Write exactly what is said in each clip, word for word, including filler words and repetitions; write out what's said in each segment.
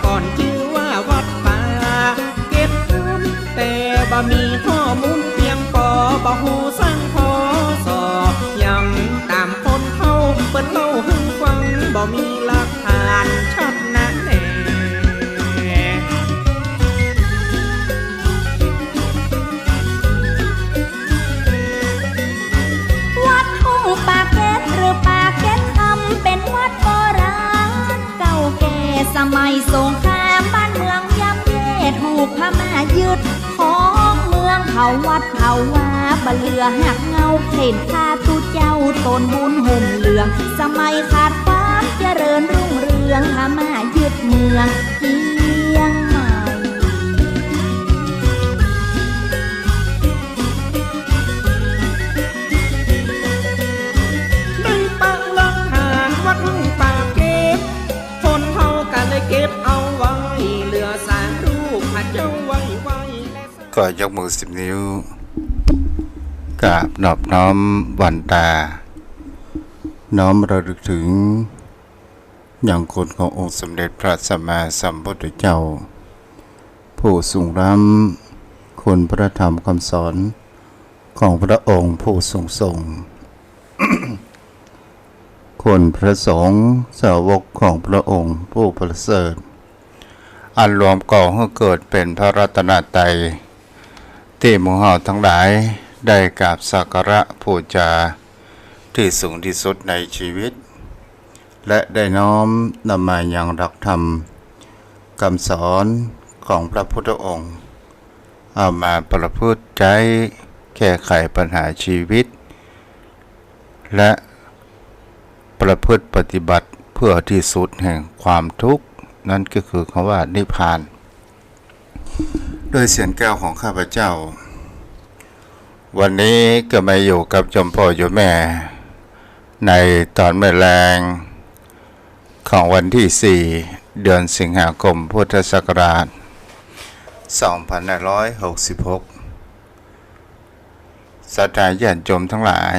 ก่อนจื้อว่าวัดป่าเก็บคำ แต่บ่มีข้อมูลเปียงปอ บ่ฮู้สัง พ.ศ. ย้ำต๋ามคนเฒ่าเปิ้นเล่าหื้อฟัง บ่มีหลักฐานชัดนักแน่ วัดทุ่งปากเกร็ดหรือปากเกร็ดคำ เป๋นวัดโบราณเก่าแก่ สมัยสงครามบ้านเมืองย่ำแย่ ถูกพม่ายึดครองเมือง เผาวัดเผาวา บ่เหลือหักเหง้า เห็นพระตุ๊เจ้าตนบุญห่มเหลือง สมัยขาดความเจริญรุ่งเรือง พม่ายึดเมืองเจียงใหม่ ในปางหลักฐานวัดทุ่งปากเกร็ด คนเฮาก็เลยเก็บเอาไว้ เหลือสามรูปพระเจ้าไหว้ไหว้และ ก็ยกมือสิบนิ้ว กราบนอบน้อมวันตา น้อมระลึกถึง ยังคุณขององค์สมเด็จพระสัมมาสัมพุทธเจ้า ผู้ทรงล้ำคุณพระธรรมคำสอนของพระองค์ผู้ทรงทรง คุณพระสงฆ์สาวกของพระองค์ผู้ประเสริฐ อันรวมก่อให้เกิดเป็นพระรัตนตรัย ตี้หมู่เฮาตังหลายได้กราบสักการะบูชาตี้สูงตี้สุดในชีวิต และได้น้อมนำมายังหลักธรรมคำสอนของพระพุทธองค์ เอามาประพฤติใจ๊แก้ไขปัญหาชีวิต และประพฤติปฏิบัติเพื่อที่สุดแห่งความทุกข์ นั้นก็คือคำว่านิพพาน ด้วยเสียงแก้วของข้าพเจ้า วันนี้ก็มาอยู่กับโยมป้อโยมแม่ ในตอนมื้อแลงของวันตี้สี่ เดือนสิงหาคม พุทธศักราช สองพันห้าร้อยหกสิบหก ศรัทธาญาติโยมตังหลาย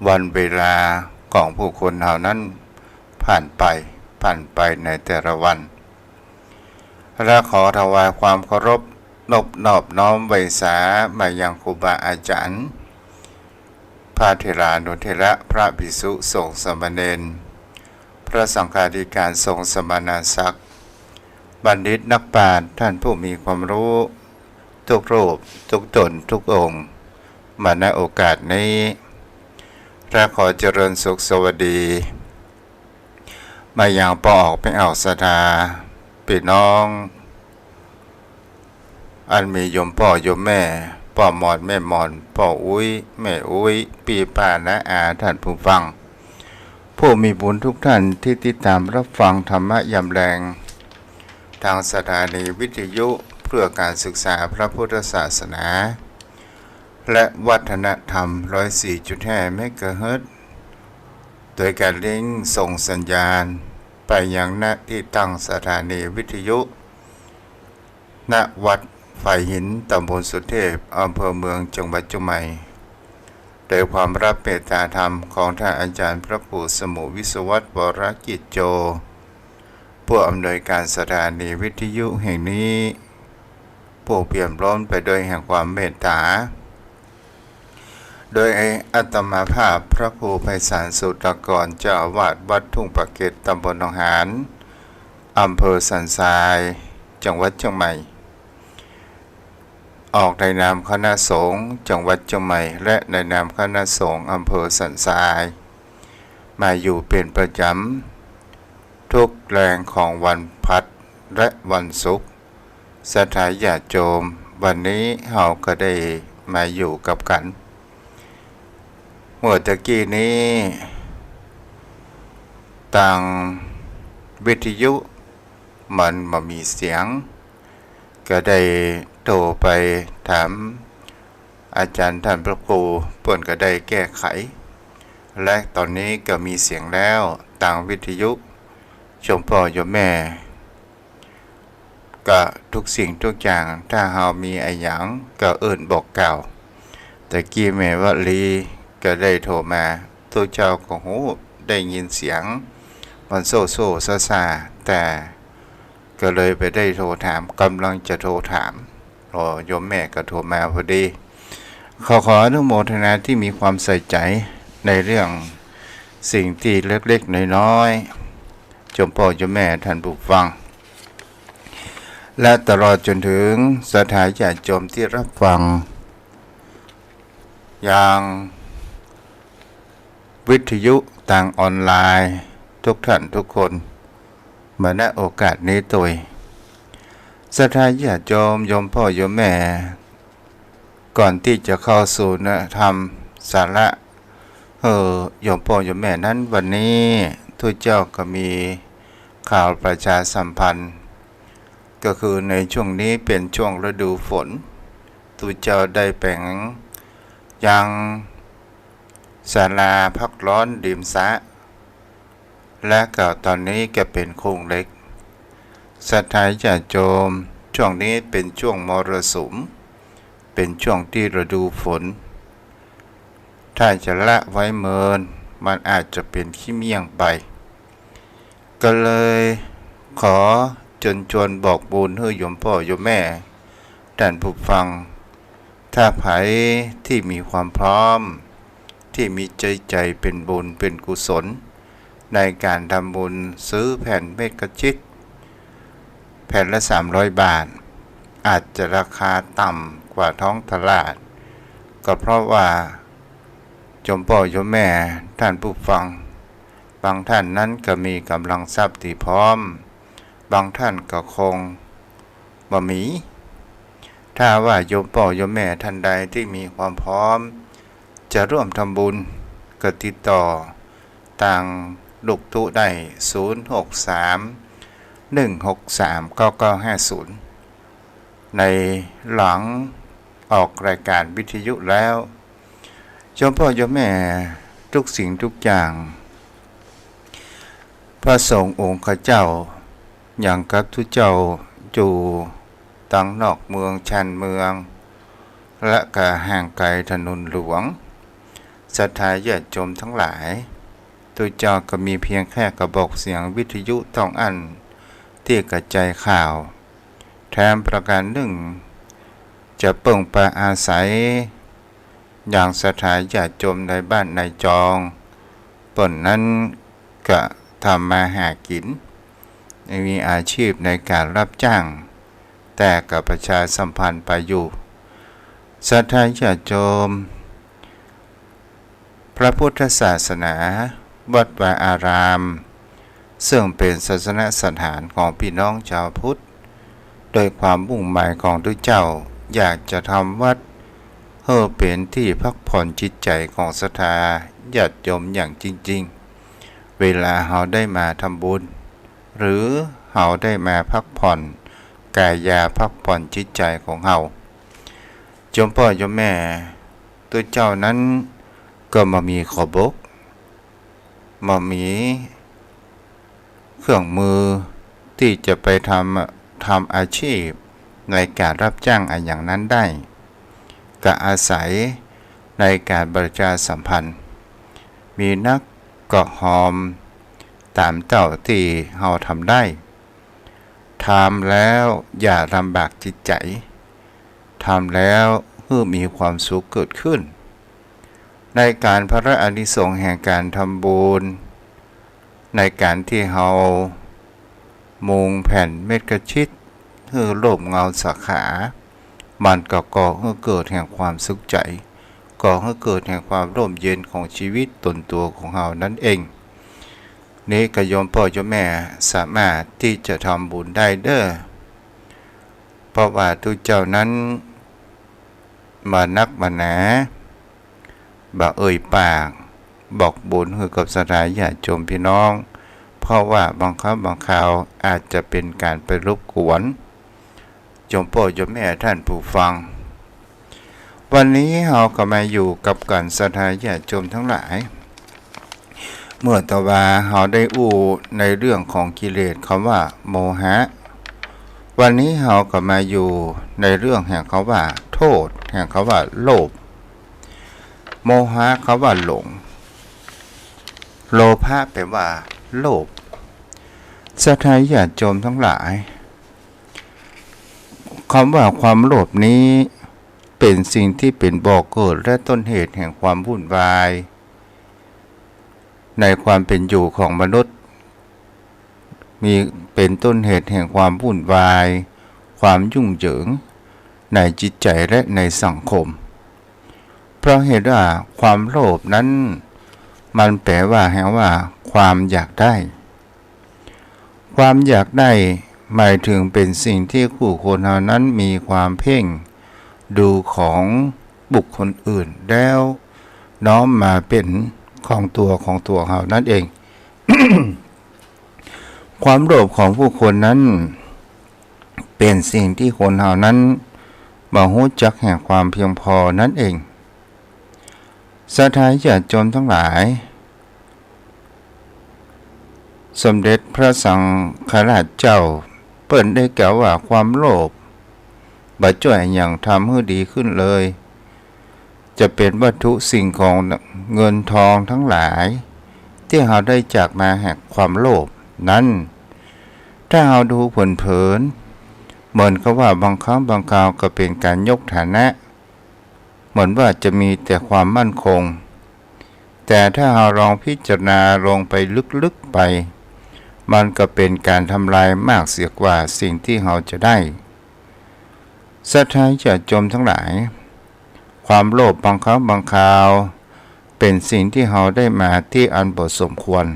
วันเวลาของผู้คนเฮานั้นผ่านไป ผ่านไปในแต่ละวัน และขอถวายความเคารพนบนอบน้อมไหว้สามายังครูบาอาจารย์ พระเถรานุเถระ พระภิกษุสงฆ์สามเณร พระสังฆาธิการสงฆ์สมณศักดิ์ บัณฑิตนักปราชญ์ ท่านผู้มีความรู้ทุกรูป ทุกต๋น ทุกองค์ มา ณ โอกาสนี้ และขอเจริญสุขสวัสดี มายังป้อออกแม่ออกศรัทธา ปี้น้อง อันมีโยมป้อโยมแม่ ป้อหมอนแม่หมอน ป้ออุ๊ยแม่อุ๊ย ปี้ป้าน้าอา ท่านผู้ฟัง ผู้มีบุญทุกท่านตี้ติดตามรับฟังธรรมะยามแลง ทางสถานีวิทยุเพื่อการศึกษาพระพุทธศาสนา และวัฒนธรรม ร้อยสี่จุดห้าเมกะเฮิรตซ์ โดยการลิงก์ส่งสัญญาณไปยัง ณ ตี้ตั้งสถานีวิทยุ ณ วัดฝายหิน ตำบลสุเทพ อำเภอเมือง จังหวัดเจียงใหม่ โดยความรับเมตตาธรรมของท่านอาจารย์พระครูสมุห์ วิศวัตร วรกิจโจ ผู้อำนวยการสถานีวิทยุแห่งนี้ ผู้เปี่ยมล้นไปด้วยแห่งความเมตตา โดยอาตมาภาพพระครูไพศาล สุตตากร เจ้าอาวาสวัดทุ่งปากเกร็ด ตำบลหนองหาน อำเภอสันทราย จังหวัดเจียงใหม่ ออกในนามคณะสงฆ์จังหวัดเจียงใหม่ และในนามคณะสงฆ์อำเภอสันทราย มาอยู่เป๋นประจ๋ำ ทุกแลงของวันพฤหัสและวันศุกร์ ศรัทธาญาติโยม วันนี้เฮาก็ได้มาอยู่กับกั๋น เมื่อตะกี้นี้ ตางวิทยุมันบ่มีเสียง ก็ได้โทรไปถามอาจารย์ท่านพระครู เปิ้นก็ได้แก้ไข และต๋อนนี้ก็มีเสียงแล้ว ตางวิทยุ โยมป้อโยมแม่ ก็ทุกสิ่งทุกอย่าง ถ้าเฮามีอะหยังก็เอิ้นบอกกล่าว ตะกี้แม่วลีก็ได้โทรมา ตุ๊เจ้าก็ฮู้ ได้ยินเสียงมันโซ่ๆซ่าๆ แต่ ก็เลยบ่ได้โทรถาม ก่ำลังจะโทรถาม โอ้ โยมแม่ก็โทรมาพอดี ขอ ขออนุโมทนาตี้มีความใส่ใจ๋ในเรื่องสิ่งตี้เล็กๆ น้อยๆ โยมป้อโยมแม่ท่านผู้ฟัง และตลอดจ๋นเถิงศรัทธาญาติโยมตี้รับฟัง ยังวิทยุตางออนไลน์ กู้ท่านกู้คน มา ณ โอกาสนี้ตวย ศรัทธาญาติโยม โยมป้อโยมแม่ ก่อนตี้จะเข้าสู่เนื้อธรรมสาระ เอ่อ โยมป้อโยมแม่นั้น วันนี้ตุ๊เจ้าก็มีข่าวประชาสัมพันธ์ ก็คือในช่วงนี้เป๋นช่วงฤดูฝน ตุ๊เจ้าได้แป๋งยังศาลาพักร้อนริมสระ และก็ต๋อนนี้ก็เป๋นโครงเหล็ก ศรัทธาญาติโยม ช่วงนี้เป๋นช่วงมรสุม เป๋นช่วงตี้ฤดูฝน ถ้าจะละไว้เมิน มันอาจจะเป๋นขี้เมี่ยงไป ก็เลยขอเจิญจวนบอกบุญหื้อโยมป้อโยมแม่ ท่านผู้ฟัง ถ้าใผตี้มีความพร้อม ตี้มีจิตใจ๋เป๋นบุญเป๋นกุศล ในก๋านทำบุญซื้อแผ่นเม็ดกระจิต แผ่นละสามร้อยบาท อาจจะราคาต่ำกว่าท้องตลาด ก็เพราะว่าโยมป้อโยมแม่ท่านผู้ฟัง บางท่านนั้นก็มีก๋ำลังทรัพย์ตี้พร้อม บางท่านก็คงบ่มี ถ้าว่าโยมป้อโยมแม่ท่านใดตี้มีความพร้อม จะร่วมทำบุญ ก็ติดต่อตางลูกตุ๊ได้ ศูนย์หกสาม หนึ่งหกสาม เก้าเก้าห้าศูนย์ ในหลังออกรายการวิทยุแล้ว โยมป้อโยมแม่ กู้สิ่งกู้อย่าง พระสงฆ์องค์ข้าเจ้า ยังกับตุ๊เจ้าอยู่ตางนอกเมืองชานเมือง และก็ห่างไก๋ถนนหลวง ศรัทธาญาติโยมตังหลาย ตุ๊เจ้าก็มีเปียงแค่กระบอกเสียงวิทยุตองอั้นตี้กระจายข่าว แถมประก๋านนึ่ง จะเปิ้งปาอาศัย อย่างศรัทธาญาติโยมในบ้านในจอง เปิ้นนั้นก็ทำมาหากิ๋น มีอาชีพในก๋านรับจ้าง แต่ก็ประชาสัมพันธ์ไปอยู่ ศรัทธาญาติโยม พระพุทธศาสนา วัดวาอาราม ซึ่งเป๋นศาสนสถานของปี้น้องจาวพุทธ โดยความมุ่งหมายของตุ๊เจ้า อยากจะทำวัดหื้อเป๋นตี้พักผ่อนจิตใจ๋ของศรัทธาญาติโยมอย่างจริงๆ เวลาเฮาได้มาทำบุญ หรือเฮาได้มาพักผ่อนก๋ายา พักผ่อนจิตใจ๋ของเฮา โยมป้อโยมแม่ ตุ๊เจ้านั้นก็บ่มีข้อบก บ่มีเครื่องมือตี้จะไปทำ ทำอาชีพในก๋านรับจ้างอะหยังนั้นได้ ก็อาศัยในก๋านประชาสัมพันธ์ มีนักก็หอมต๋ามเต้าตี้เฮาทำได้ ทำแล้วอย่าลำบากจิตใจ๋ ทำแล้วหื้อมีความสุขเกิดขึ้น ในก๋านผละอานิสงส์แห่งก๋านทำบุญ ในก๋านตี้เฮามุงแผ่นเม็ดกระจิตหื้อโลบเงาสาขา มันก็ก่อหื้อเกิดแห่งความสุขใจ๋ ก่อหื้อเกิดแห่งความร่มเย็นของชีวิตตนตั๋วของเฮานั้นเอง นี้ก็โยมป้อโยมแม่สามารถตี้จะทำบุญได้เด้อ เพราะว่าตุ๊เจ้านั้นบ่นักบ่หนา บ่เอ่ยปากบอกบุญหื้อกับศรัทธาญาติโยมปี้น้อง เพราะว่าบางครั้งบางคราวอาจจะเป๋นก๋านไปรบกวน โยมป้อโยมแม่ท่านผู้ฟัง วันนี้เฮาก็มาอยู่กับกั๋นศรัทธาญาติโยมตังหลาย เมื่อตะวาเฮาได้อู้ในเรื่องของกิเลสกำว่าโมหะ วันนี้เฮาก็มาอยู่ในเรื่องแห่งกำว่าโทษแห่งกำว่าโลภ โมหะกำว่าหลง โลภะแปลว่าโลภ ศรัทธาญาติโยมตังหลาย คำว่าความโลภนี้เป๋นสิ่งตี้เป๋นบ่อเกิดและต้นเหตุแห่งความวุ่นวาย ในความเป๋นอยู่ของมนุษย์ มี เป๋นต้นเหตุแห่งความวุ่นวาย ความยุ่งเหยิง ในจิตใจ๋และในสังคม เพราะเหตุว่าความโลภนั้น มันแปลว่าแหงว่าความอยากได้ ความอยากได้หมายเถิงเป๋นสิ่งตี้ผู้คนเฮานั้นมีความเพ่งดูของบุคคลอื่น แล้วน้อมมาเป๋นของตั๋วของตั๋วเฮานั้นเอง ความโลภของผู้คนนั้น เป๋นสิ่งตี้คนเฮานั้นบ่ฮู้จักแห่งความเพียงพอนั้นเอง ศรัทธาญาติโยมตังหลาย สมเด็จพระสังฆราชเจ้า เปิ้นได้กล่าวว่าความโลภบ่จ้วยหยังทำหื้อดีขึ้นเลย จะเป๋นวัตถุสิ่งของเงินทองตังหลาย ตี้เฮาได้จากมาแห่งความโลภนั้น ถ้าเฮาดูเผินๆ เหมือนกับว่าบางครั้งบางคราวก็เป๋นก๋านยกฐานะ เหมือนว่าจะมีแต่ความมั่นคง แต่ถ้าเฮาลองพิจารณาลงไปลึกๆ ไป มันก็เป๋นก๋านทำลายมากเสียกว่าสิ่งตี้เฮาจะได้ ศรัทธาญาติโยมตังหลาย ความโลภบางครั้งบางคราว เป๋นสิ่งตี้เฮาได้มาตี้อันบ่สมควร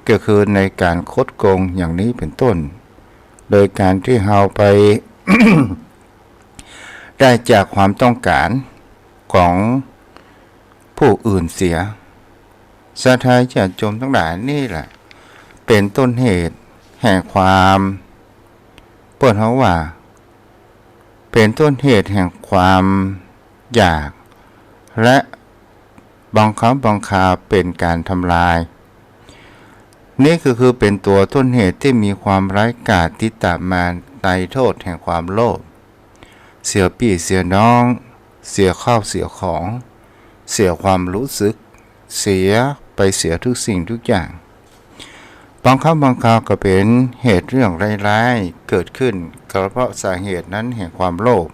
ก็คือในก๋านคดโกงอย่างนี้เป๋นต้น โดยก๋านตี้เฮาไป ได้จากความต้องก๋านของผู้อื่นเสีย ศรัทธาญาติโยมตังหลาย นี่แหละเป๋นต้นเหตุแห่งความ เปิ้นฮ้องว่า เป๋นต้นเหตุแห่งความอยาก และบางครั้งบางคราวเป๋นก๋านทำลาย นี่ก็คือเป๋นตั๋วต้นเหตุตี้มีความร้ายกาจติดต๋ามมาในโทษแห่งความโลภ เสียปี้เสียน้อง เสียข้าวเสียของ เสียความรู้สึก เสียไปเสียทุกสิ่งทุกอย่าง บางครั้งบางคราวก็เป๋นเหตุเรื่องร้ายๆ เกิดขึ้น ก็เพราะสาเหตุนั้นแห่งความโลภ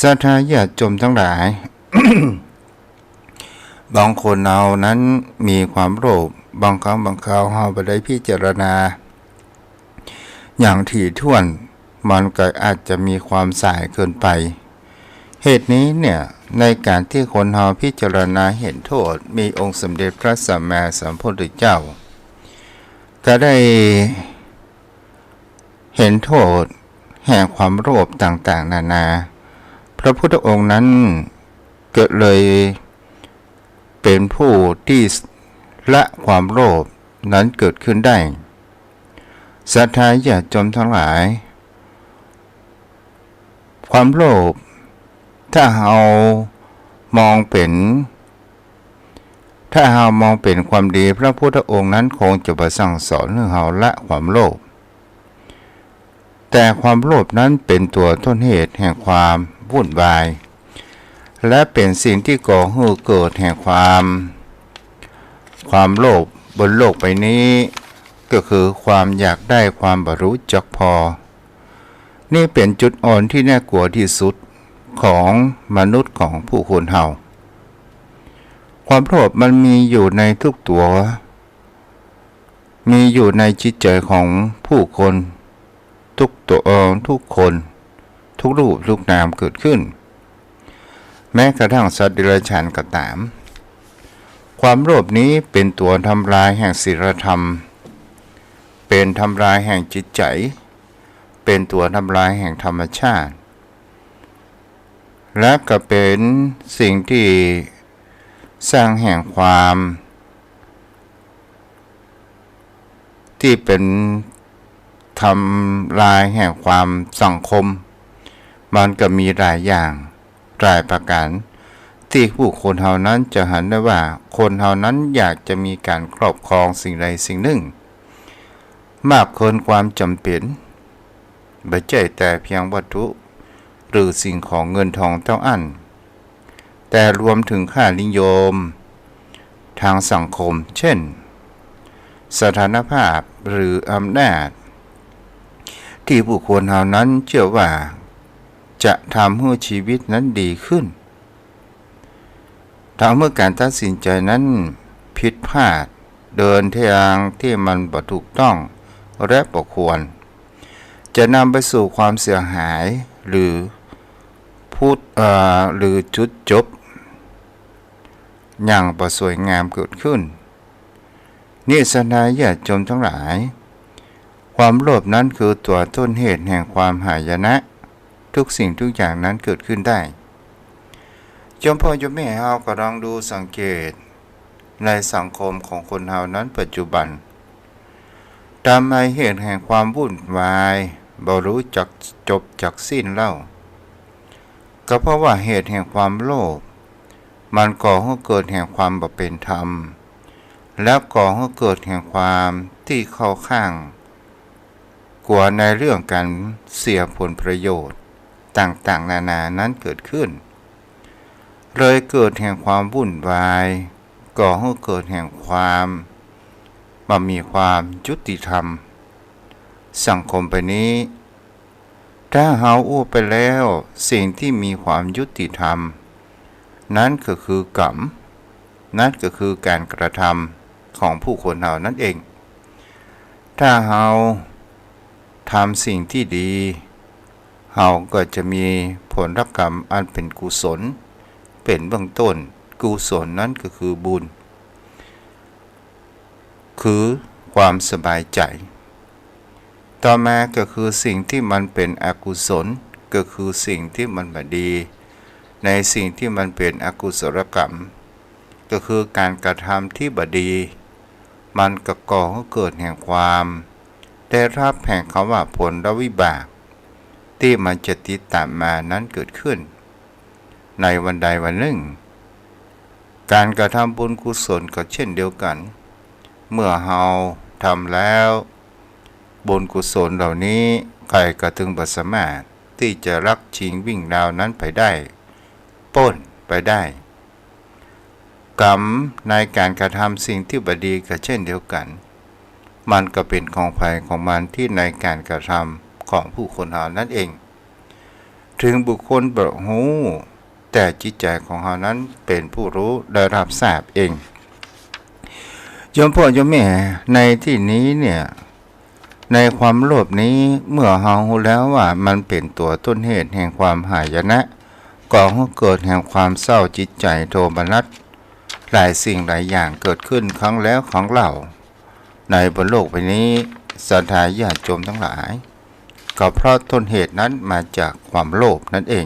ศรัทธาญาติโยมตังหลาย บางคนเฮานั้นมีความโลภ บางครั้งบางคราวเฮาบ่ได้พิจารณา อย่างถี่ถ้วน มันก็อาจจะมีความสายเกินไป เหตุนี้เนี่ย ในก๋านตี้คนเฮาพิจารณาเห็นโทษ มีองค์สมเด็จพระสัมมาสัมพุทธเจ้า ก็ได้เห็นโทษแห่งความโลภต่างๆ นานา พระพุทธองค์นั้นก็เลยเป๋นผู้ตี้ละความโลภนั้นเกิดขึ้นได้ ศรัทธาญาติโยมตังหลาย ความโลภ ถ้าเฮามองเป๋น ถ้าเฮามองเป๋นความดี พระพุทธองค์นั้นคงจะบ่สั่งสอนหื้อเฮาละความโลภ แต่ความโลภนั้นเป๋นตั๋วต้นเหตุแห่งความวุ่นวาย และเป๋นสิ่งตี้ก่อหื้อเกิดแห่งความ ความโลภบนโลกใบนี้ ก็คือความอยากได้ความบ่ฮู้จักพอ นี่เป๋นจุดอ่อนตี้น่ากลัวตี้สุดของมนุษย์ของผู้คนเฮา ความโลภมันมีอยู่ในทุกตั๋ว มีอยู่ในจิตใจ๋ของผู้คน ทุกตั๋ว เอ่อ ทุกคน ทุกรูปทุกนามเกิดขึ้น แม้กระทั่งสัตว์เดรัจฉานก็ต๋าม ความโลภนี้เป๋นตั๋วทำลายแห่งศีลธรรม เป๋นทำลายแห่งจิตใจ๋ เป๋นตั๋วทำลายแห่งธรรมชาติ และก็เป๋นสิ่งตี้สร้างแห่งความ ตี้เป๋นทำลายแห่งความสังคม มันก็มีหลายอย่าง หลายประก๋าน ตี้ผู้คนเฮานั้นจะหันได้ว่า คนเฮานั้นอยากจะมีก๋านครอบครองสิ่งใดสิ่งนึ่ง มากเกินความจ๋ำเป๋น บ่ใจ้แต่เปียงวัตถุ หรือสิ่งของเงินทองเต้าอั้น แต่รวมเถิงค่านิยมตางสังคม เจ้น สถานภาพหรืออำนาจ ตี้บุคคลเฮานั้นเจื้อว่าจะทำหื้อจีวิตนั้นดีขึ้น ทำหื้อก๋านตัดสินใจ๋นั้นผิดพลาด เดินทางตี้มันบ่ถูกต้องและบ่ควร จะนำไปสู่ความเสียหาย หรือพูด เอ่อ หรือจุดจบอย่างบ่สวยงามเกิดขึ้น นี่ศรัทธาญาติโยมตังหลาย ความโลภนั้นคือตั๋วต้นเหตุแห่งความหายนะ ทุกสิ่งทุกอย่างนั้นเกิดขึ้นได้ โยมพ่อโยมแม่เฮาก็ลองดูสังเกตในสังคมของคนเฮานั้นปัจจุบัน ทำไมเหตุแห่งความวุ่นวายบ่ฮู้จักจบจักสิ้นเล่า ก็เพราะว่าเหตุแห่งความโลภ มันก่อหื้อเกิดแห่งความบ่เป๋นธรรม และก่อหื้อเกิดแห่งความตี้เข้าข้าง กั๋วในเรื่องก๋านเสียผลประโยชน์ต่างๆ นานานั้นเกิดขึ้น เลยเกิดแห่งความวุ่นวาย ก่อหื้อเกิดแห่งความบ่มีความยุติธรรม สังคมใบนี้ ถ้าเฮาอู้ไปแล้ว สิ่งตี้มีความยุติธรรม นั้นก็คือกรรม นั้นก็คือก๋านกระทำของผู้คนเฮานั้นเอง ถ้าเฮาทำสิ่งตี้ดี เฮาก็จะมีผลกรรมอันเป๋นกุศล เป๋นเบื้องต้น กุศลนั้นก็คือบุญ คือความสบายใจ๋ ต่อมาก็คือสิ่งตี้มันเป๋นอกุศล ก็คือสิ่งตี้มันบ่ดี ในสิ่งตี้มันเป๋นอกุศลกรรม ก็คือก๋านกระทำตี้บ่ดี มันก็ก่อหื้อเกิดแห่งความได้ฮับแห่งกำว่าผลและวิบาก ตี้มันจะติดต๋ามมานั้นเกิดขึ้น ในวันใดวันนึ่ง ก๋านกระทำบุญกุศลก็เจ้นเดียวกั๋น เมื่อเฮาทำแล้ว บุญกุศลเหล่านี้ใผก็ตึงบ่สามารถตี้จะลักชิงวิ่งราวนั้นไปได้ ป๊นไปได้ กรรมในก๋านกระทำสิ่งตี้บ่ดีก็เจ้นเดียวกั๋น มันก็เป๋นของใผของมันตี้ในก๋านกระทำของผู้คนเฮานั้นเอง ถึงบุคคลบ่ฮู้ แต่จิตใจ๋ของเฮานั้นเป๋นผู้ฮู้ได้ฮับทราบเอง โยมพ่อโยมแม่ ในตี้นี้เนี่ย ในความโลภนี้ เมื่อเฮาฮู้แล้วว่ามันเป๋นตั๋วต้นเหตุแห่งความหายนะ ก่อหื้อเกิดแห่งความเศร้าจิตใจ๋โทมนัส หลายสิ่งหลายอย่างเกิดขึ้นครั้งแล้วครั้งเล่า ในบนโลกใบนี้ ศรัทธาญาติโยมตังหลาย ก็เพราะต้นเหตุนั้นมาจากความโลภนั่นเอง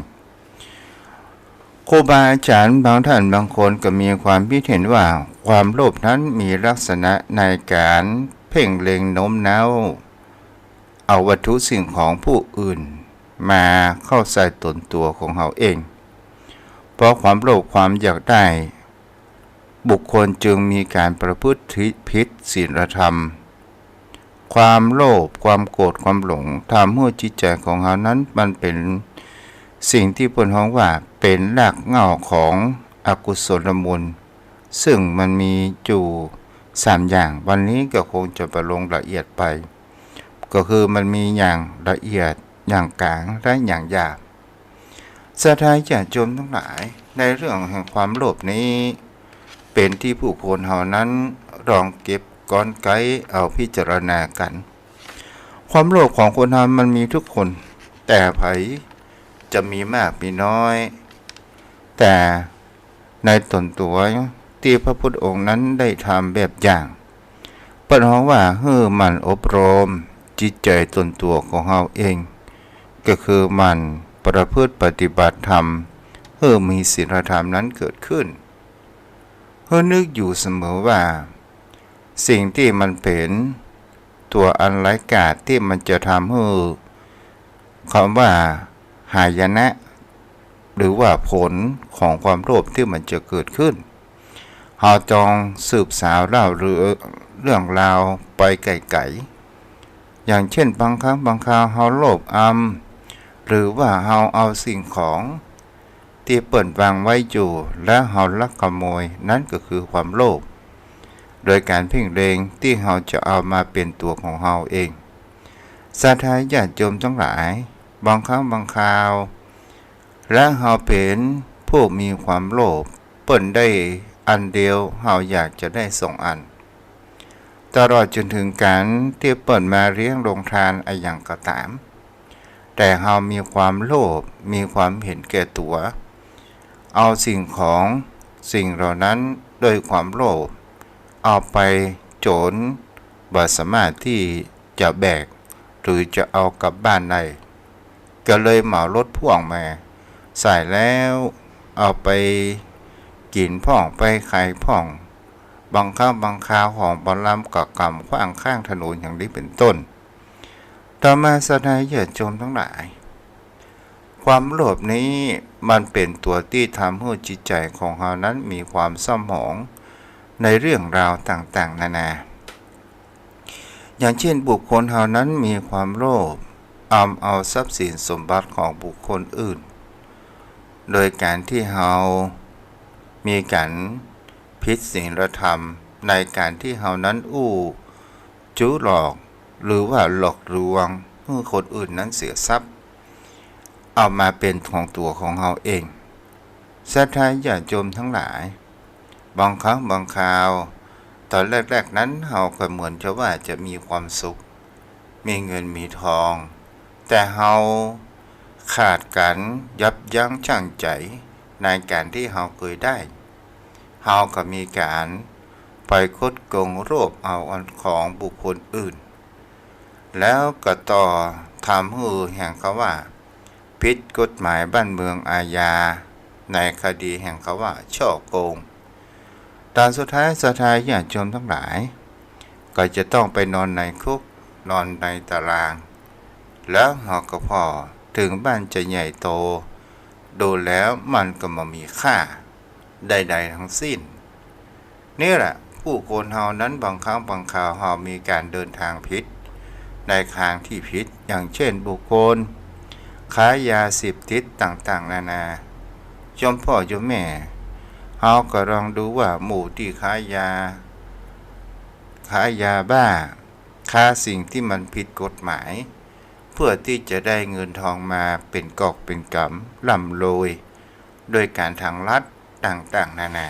ครูบาอาจ๋ารย์บางท่านบางคนก็มีความคิดเห็นว่า ความโลภนั้นมีลักษณะในก๋านเพ่งเล็งโน้มน้าว เอาวัตถุสิ่งของผู้อื่นมาเข้าใส่ต๋นตั๋วของเฮาเอง เพราะความโลภความอยากได้ บุคคลจึงมีก๋านประพฤติผิดศีลธรรม ความโลภ ความโกรธ ความหลง ทำหื้อจิตใจ๋ของเฮานั้นมันเป๋นสิ่งตี้เปิ้นฮ้องว่าเป๋นรากเหง้าของอกุศลมูล ซึ่งมันมีอยู่สามอย่าง วันนี้ก็คงจะบ่ลงละเอียดไป ก็คือมันมีอย่างละเอียด อย่างก๋าง และอย่างหยาบ ศรัทธาญาติโยมตังหลาย ในเรื่องแห่งความโลภนี้ เป๋นตี้ผู้คนเฮานั้นลองเก็บก้อนไก๊เอาพิจารณากั๋น ความโลภของคนเฮามันมีทุกคน แต่ใผจะมีมากมีน้อย แต่ ในต๋นตั๋วตี้พระพุทธองค์นั้นได้ทำแบบอย่าง เปิ้นฮ้องว่าหื้อหมั่นอบรมจิตใจ๋ต๋นตั๋วของเฮาเอง ก็คือหมั่นประพฤติปฏิบัติธรรม หื้อมีศีลธรรมนั้นเกิดขึ้น หื้อนึกอยู่เสมอว่า สิ่งตี้มันเป๋นตั๋วอันร้ายกาจตี้มันจะทำหื้อ กำว่าหายนะ หรือว่าผลของความโลภตี้มันจะเกิดขึ้น เฮาต้องสืบสาวเล่าเรื่องราวไปไก๋ๆ อย่างเช่นบางครั้งบางคราวเฮาโลภอำ หรือว่าเฮาเอาสิ่งของตี้เปิ้นวางไว้อยู่ แล้วเฮาลักขโมย นั้นก็คือความโลภ โดยก๋านเพ่งเล็งตี้เฮาจะเอามาเป๋นตั๋วของเฮาเอง ศรัทธาญาติโยมตังหลาย บางครั้งบางคราว และเฮาเป๋นผู้มีความโลภ เปิ้นได้อันเดียว เฮาอยากจะได้สองอัน ตลอดจนเถิงก๋านตี้เปิ้นมาเลี้ยงโฮงตานอะหยังก็ต๋าม แต่เฮามีความโลภ มีความเห็นแก่ตั๋ว เอาสิ่งของสิ่งเหล่านั้นด้วยความโลภ เอาไปจ๋นบ่สามารถตี้จะแบก หรือจะเอากลับบ้านได้ ก็เลยเหมารถพ่วงมา ใส่แล้วเอาไปกิ๋นพ่อง ไปขายพ่อง บางครั้งบางคราวของบ่ล้ำก็กำขว้างข้างถนนอย่างนี้เป๋นต้น ต่อมาศรัทธาญาติโยมตังหลาย ความโลภนี้มันเป๋นตั๋วตี้ทำหื้อจิตใจ๋ของเฮานั้นมีความเศร้าหมองในเรื่องราวต่างๆ นานา อย่างเจ้นบุคคลเฮานั้นมีความโลภ อำเอาทรัพย์สินสมบัติของบุคคลอื่น โดยก๋านตี้เฮามีก๋านผิดศีลธรรม ในก๋านตี้เฮานั้นอู้จู้หลอก หรือว่าหลอกลวงหื้อคนอื่นนั้นเสียทรัพย์ เอามาเป๋นของตั๋วของเฮาเอง ศรัทธาญาติโยมตังหลาย บางครั้งบางคราว ต๋อนแรกๆ นั้นเฮาก็เหมือนจะว่าจะมีความสุข มีเงินมีทอง แต่เฮาขาดก๋านยับยั้งชั่งใจ๋ในก๋านตี้เฮาเกยได้ เฮาก็มีก๋านไปคดโกงโลภเอาอันของบุคคลอื่น แล้วก็ต่อทำหื้อแหมเขาว่า ผิดกฎหมายบ้านเมืองอาญา ในคดีแหมเขาว่าฉ้อโกง ต๋อนสุดท้ายศรัทธาญาติโยมตังหลาย ก็จะต้องไปนอนในคุก นอนในตาราง แล้วเฮาก็ผ่อ เถิงบ้านจะใหญ่โต ดูแล้วมันก็บ่มีค่าใดๆ ทั้งสิ้น นี่แหละ ผู้คนเฮานั้นบางครั้งบางคราวเฮามีก๋านเดินตางผิด ในตางตี้ผิด อย่างเจ้นบุคคล ขายยาเสพติดต่างๆ นานา โยมพ่อโยมแม่ เฮาก็ลองดูว่าหมู่ตี้ขายยา ขายยาบ้า ค้าสิ่งตี้มันผิดกฎหมาย เพื่อตี้จะได้เงินทองมาเป๋นกอบเป๋นกำ ร่ำรวย โดยก๋านตางลัดต่างๆ นานา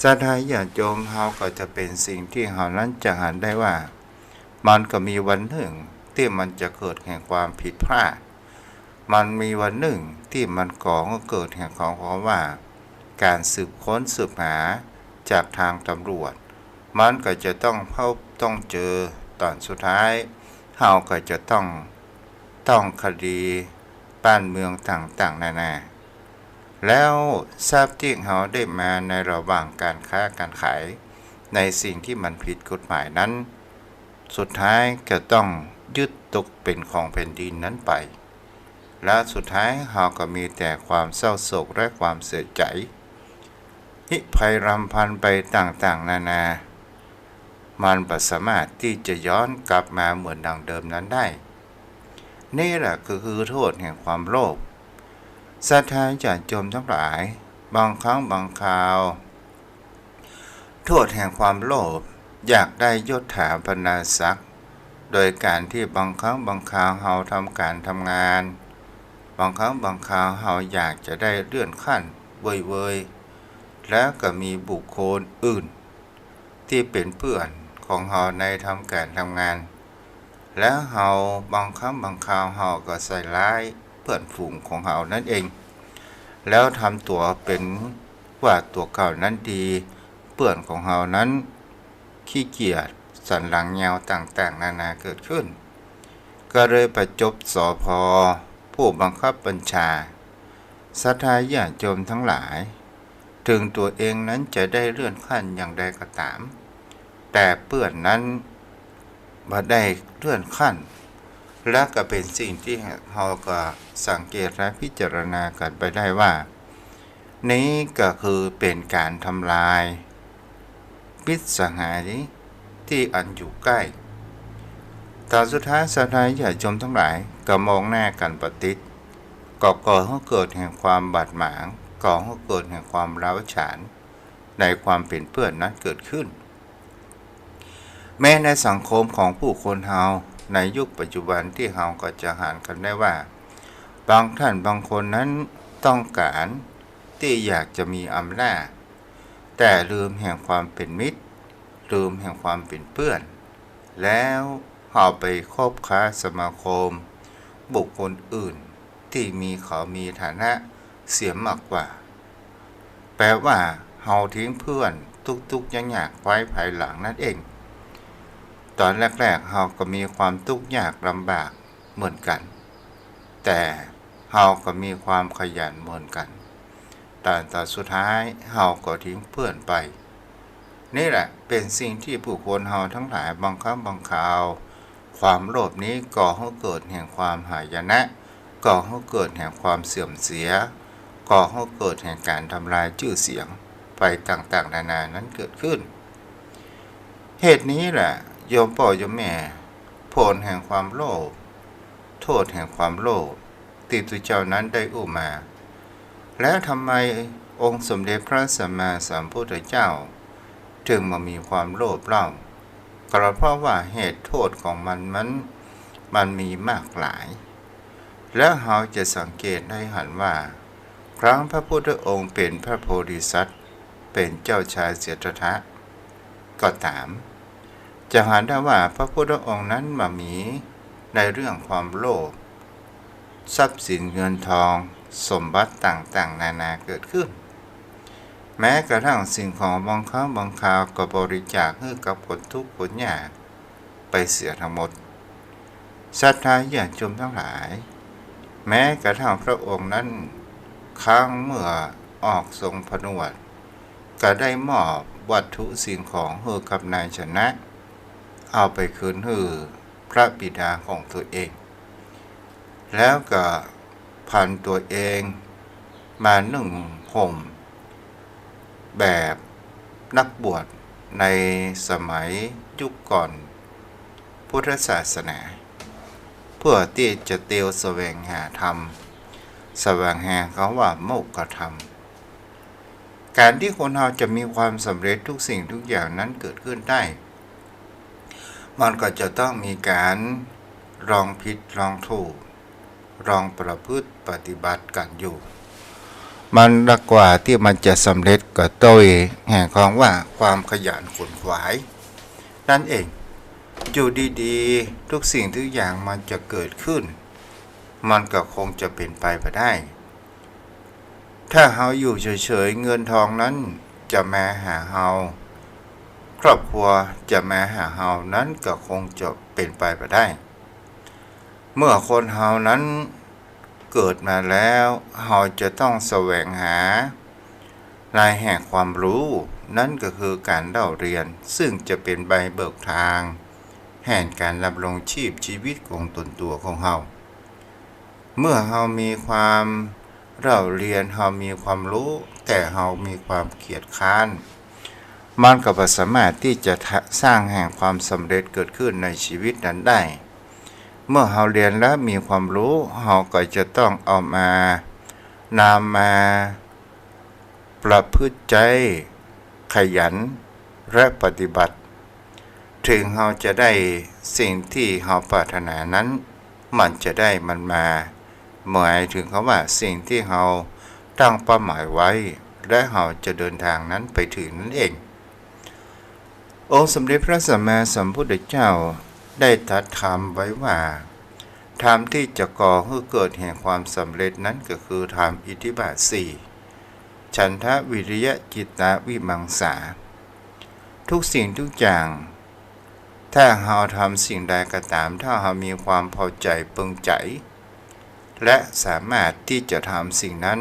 ศรัทธาญาติโยม เฮาก็จะเป๋นสิ่งตี้เฮานั้นจะหันได้ว่า มันก็มีวันนึ่งตี้มันจะเกิดแห่งความผิดพลาด มันมีวันนึ่งตี้มันก็เกิดแห่งของ เพราะว่าก๋านสืบค้นสืบหาจากตางตำรวจ มันก็จะต้องพบต้องเจอ ต๋อนสุดท้าย เฮาก็จะต้อง ต้องคดีบ้านเมืองต่างๆ นานา แล้วทรัพย์ตี้เฮาได้มาในระหว่างก๋านค้าก๋านขาย ในสิ่งตี้มันผิดกฎหมายนั้น สุดท้ายก็ต้องยึดตกเป๋นของแผ่นดินนั้นไป แล้วสุดท้ายเฮาก็มีแต่ความเศร้าโศกและความเสียใจ๋ หิภัยรำพันไปต่างๆ นานา มันบ่สามารถตี้จะย้อนกลับมาเหมือนดังเดิมนั้นได้ นี่แหละก็คือโทษแห่งความโลภ ศรัทธาญาติโยมตังหลาย บางครั้งบางคราว โทษแห่งความโลภ อยากได้ยศถาบรรดาศักดิ์ โดยก๋านตี้บางครั้งบางคราวเฮาทำก๋านทำงาน บางครั้งบางคราวเฮาอยากจะได้เลื่อนขั้นเวยๆ แล้วก็มีบุคคลอื่น ตี้เป๋นเปื้อนของเฮาในทำก๋านทำงาน แล้วเฮาบางครั้งบางคราวเฮาก็ใส่ร้ายเปื้อนฝูงของเฮานั้นเอง แล้วทำตั๋วเป๋นว่าตั๋วเก่านั้นดี เปื้อนของเฮานั้นขี้เกียจ สันหลังยาวต่างๆ นานาเกิดขึ้น ก็เลยประจบ สภ. ผู้บังคับบัญชา ศรัทธาญาติโยมตังหลาย เถิงตั๋วเองนั้นจะได้เลื่อนขั้นอย่างใดก็ต๋าม แต่เปื้อนนั้นบ่ได้เลื่อนขั้น และก็เป๋นสิ่งตี้เฮาก็สังเกตและพิจารณากั๋นไปได้ว่า นี้ก็คือเป๋นก๋านทำลายมิตรสหายตี้อันอยู่ใก้ ต๋อนสุดท้ายศรัทธาญาติโยมตังหลาย ก็มองหน้ากั๋นบ่ติด ก็ก่อหื้อเกิดแห่งความบาดหมาง ก่อหื้อเกิดแห่งความร้าวฉาน ในความเป๋นเปื้อนนั้นเกิดขึ้น แม้ในสังคมของผู้คนเฮา ในยุคปัจจุบันตี้เฮาก็จะหันกั๋นได้ว่า บางท่านบางคนนั้นต้องก๋านตี้อยากจะมีอำนาจ แต่ลืมแห่งความเป๋นมิตร ลืมแห่งความเป๋นเปื้อน แล้วเฮาไปคบค้าสมาคมบุคคลอื่นตี้มีเขามีฐานะเสียมากกว่า แปลว่าเฮาทิ้งเปื้อนตุ๊กๆ ยากๆ ไว้ภายหลังนั่นเอง ต๋อนแรกๆ เฮาก็มีความตุ๊กยากลำบากเหมือนกั๋น แต่เฮาก็มีความขยันเหมือนกั๋น แต่ต๋อนสุดท้ายเฮาก็ทิ้งเปื้อนไป นี่แหละเป๋นสิ่งตี้บุคคลเฮาตังหลายบางครั้งบางคราว ความโลภนี้ก่อหื้อเกิดแห่งความหายนะ ก่อหื้อเกิดแห่งความเสื่อมเสีย ก่อหื้อเกิดแห่งก๋านทำลายจื้อเสียงไปต่างๆ นานานั้นเกิดขึ้น เหตุนี้แหละ โยมป้อโยมแม่ ผลแห่งความโลภ โต้ษแห่งความโลภตี้ตุ๊เจ้านั้นได้อู้มา แล้วทำไมองค์สมเด็จพระสัมมาสัมพุทธเจ้า จึงบ่มีความโลภเล่า ก็เพราะว่าเหตุโต้ษของมัน มัน มันมีมากหลาย แล้วเฮาจะสังเกตได้หันว่า ครั้งพระพุทธองค์เป๋นพระโพธิสัตว์ เป๋นเจ้าชายสิทธัตถะ ก็ต๋าม จะหันได้ว่าพระพุทธองค์นั้นบ่มีในเรื่องความโลภ ทรัพย์สินเงินทองสมบัติต่างๆ นานาเกิดขึ้น แม้กระทั่งสิ่งของบางครั้งบางคราวก็บริจาคหื้อกับคนทุกข์คนยากไปเสียทั้งหมด ศรัทธาญาติโยมตังหลาย แม้กระทั่งพระองค์นั้น ครั้งเมื่อออกทรงผนวช ก็ได้มอบวัตถุสิ่งของหื้อกับนายชนะ เอาไปคืนหื้อพระบิดาของตัวเอง แล้วก็ผันตัวเองมานุ่งห่มแบบนักบวชในสมัยยุคก่อนพุทธศาสนา เพื่อตี้จะเตียวแสวงหาธรรม แสวงหาคำว่าโมกขธรรม ก๋านตี้คนเฮาจะมีความสำเร็จทุกสิ่งทุกอย่างนั้นเกิดขึ้นได้ มันก็จะต้องมีก๋านลองผิดลองถูก ลองประพฤติปฏิบัติกั๋นอยู่ มันละกว่าตี้มันจะสำเร็จก็โตยแห่งความว่าความขยันขวนขวายนั่นเอง อยู่ดีๆ ทุกสิ่งทุกอย่างมันจะเกิดขึ้น มันก็คงจะเป๋นไปบ่ได้ ถ้าเฮาอยู่เฉยๆ เงินทองนั้นจะมาหาเฮา ครอบครัวจะมาหาเฮา นั้นก็คงจะเป๋นไปบ่ได้ เมื่อคนเฮานั้นเกิดมาแล้ว เฮาจะต้องแสวงหาในแห่งความรู้ นั้นก็คือก๋านเล่าเรียน ซึ่งจะเป๋นใบเบิกทางแห่งก๋านดำรงชีพชีวิตของตนตั๋วของเฮา เมื่อเฮามีความเล่าเรียน เฮามีความรู้ แต่เฮามีความเกียจคร้าน มันก็บ่สามารถตี้จะสร้างแห่งความสำเร็จเกิดขึ้นในชีวิตนั้นได้ เมื่อเฮาเรียนแล้วมีความรู้ เฮาก็จะต้องเอามา นำมาประพฤติใจ๊ ขยันและปฏิบัติ ถึงเฮาจะได้สิ่งตี้เฮาปรารถนานั้น มันจะได้มันมา หมายถึงคำว่าสิ่งตี้เฮาตั้งเป้าหมายไว้ และเฮาจะเดินทางนั้นไปถึงนั่นเอง องค์สมเด็จพระสัมมาสัมพุทธเจ้าได้ตรัสธรรมไว้ว่า ธรรมตี้จะก่อหื้อเกิดแห่งความสำเร็จนั้นก็คือธรรมอิทธิบาทสี่ ฉันทะ วิริยะ จิตตะ วิมังสา ทุกสิ่งทุกอย่าง ถ้าเฮาทำสิ่งใดก็ต๋าม ถ้าเฮามีความพอใจ๋ปึงใจ๋ และสามารถตี้จะทำสิ่งนั้น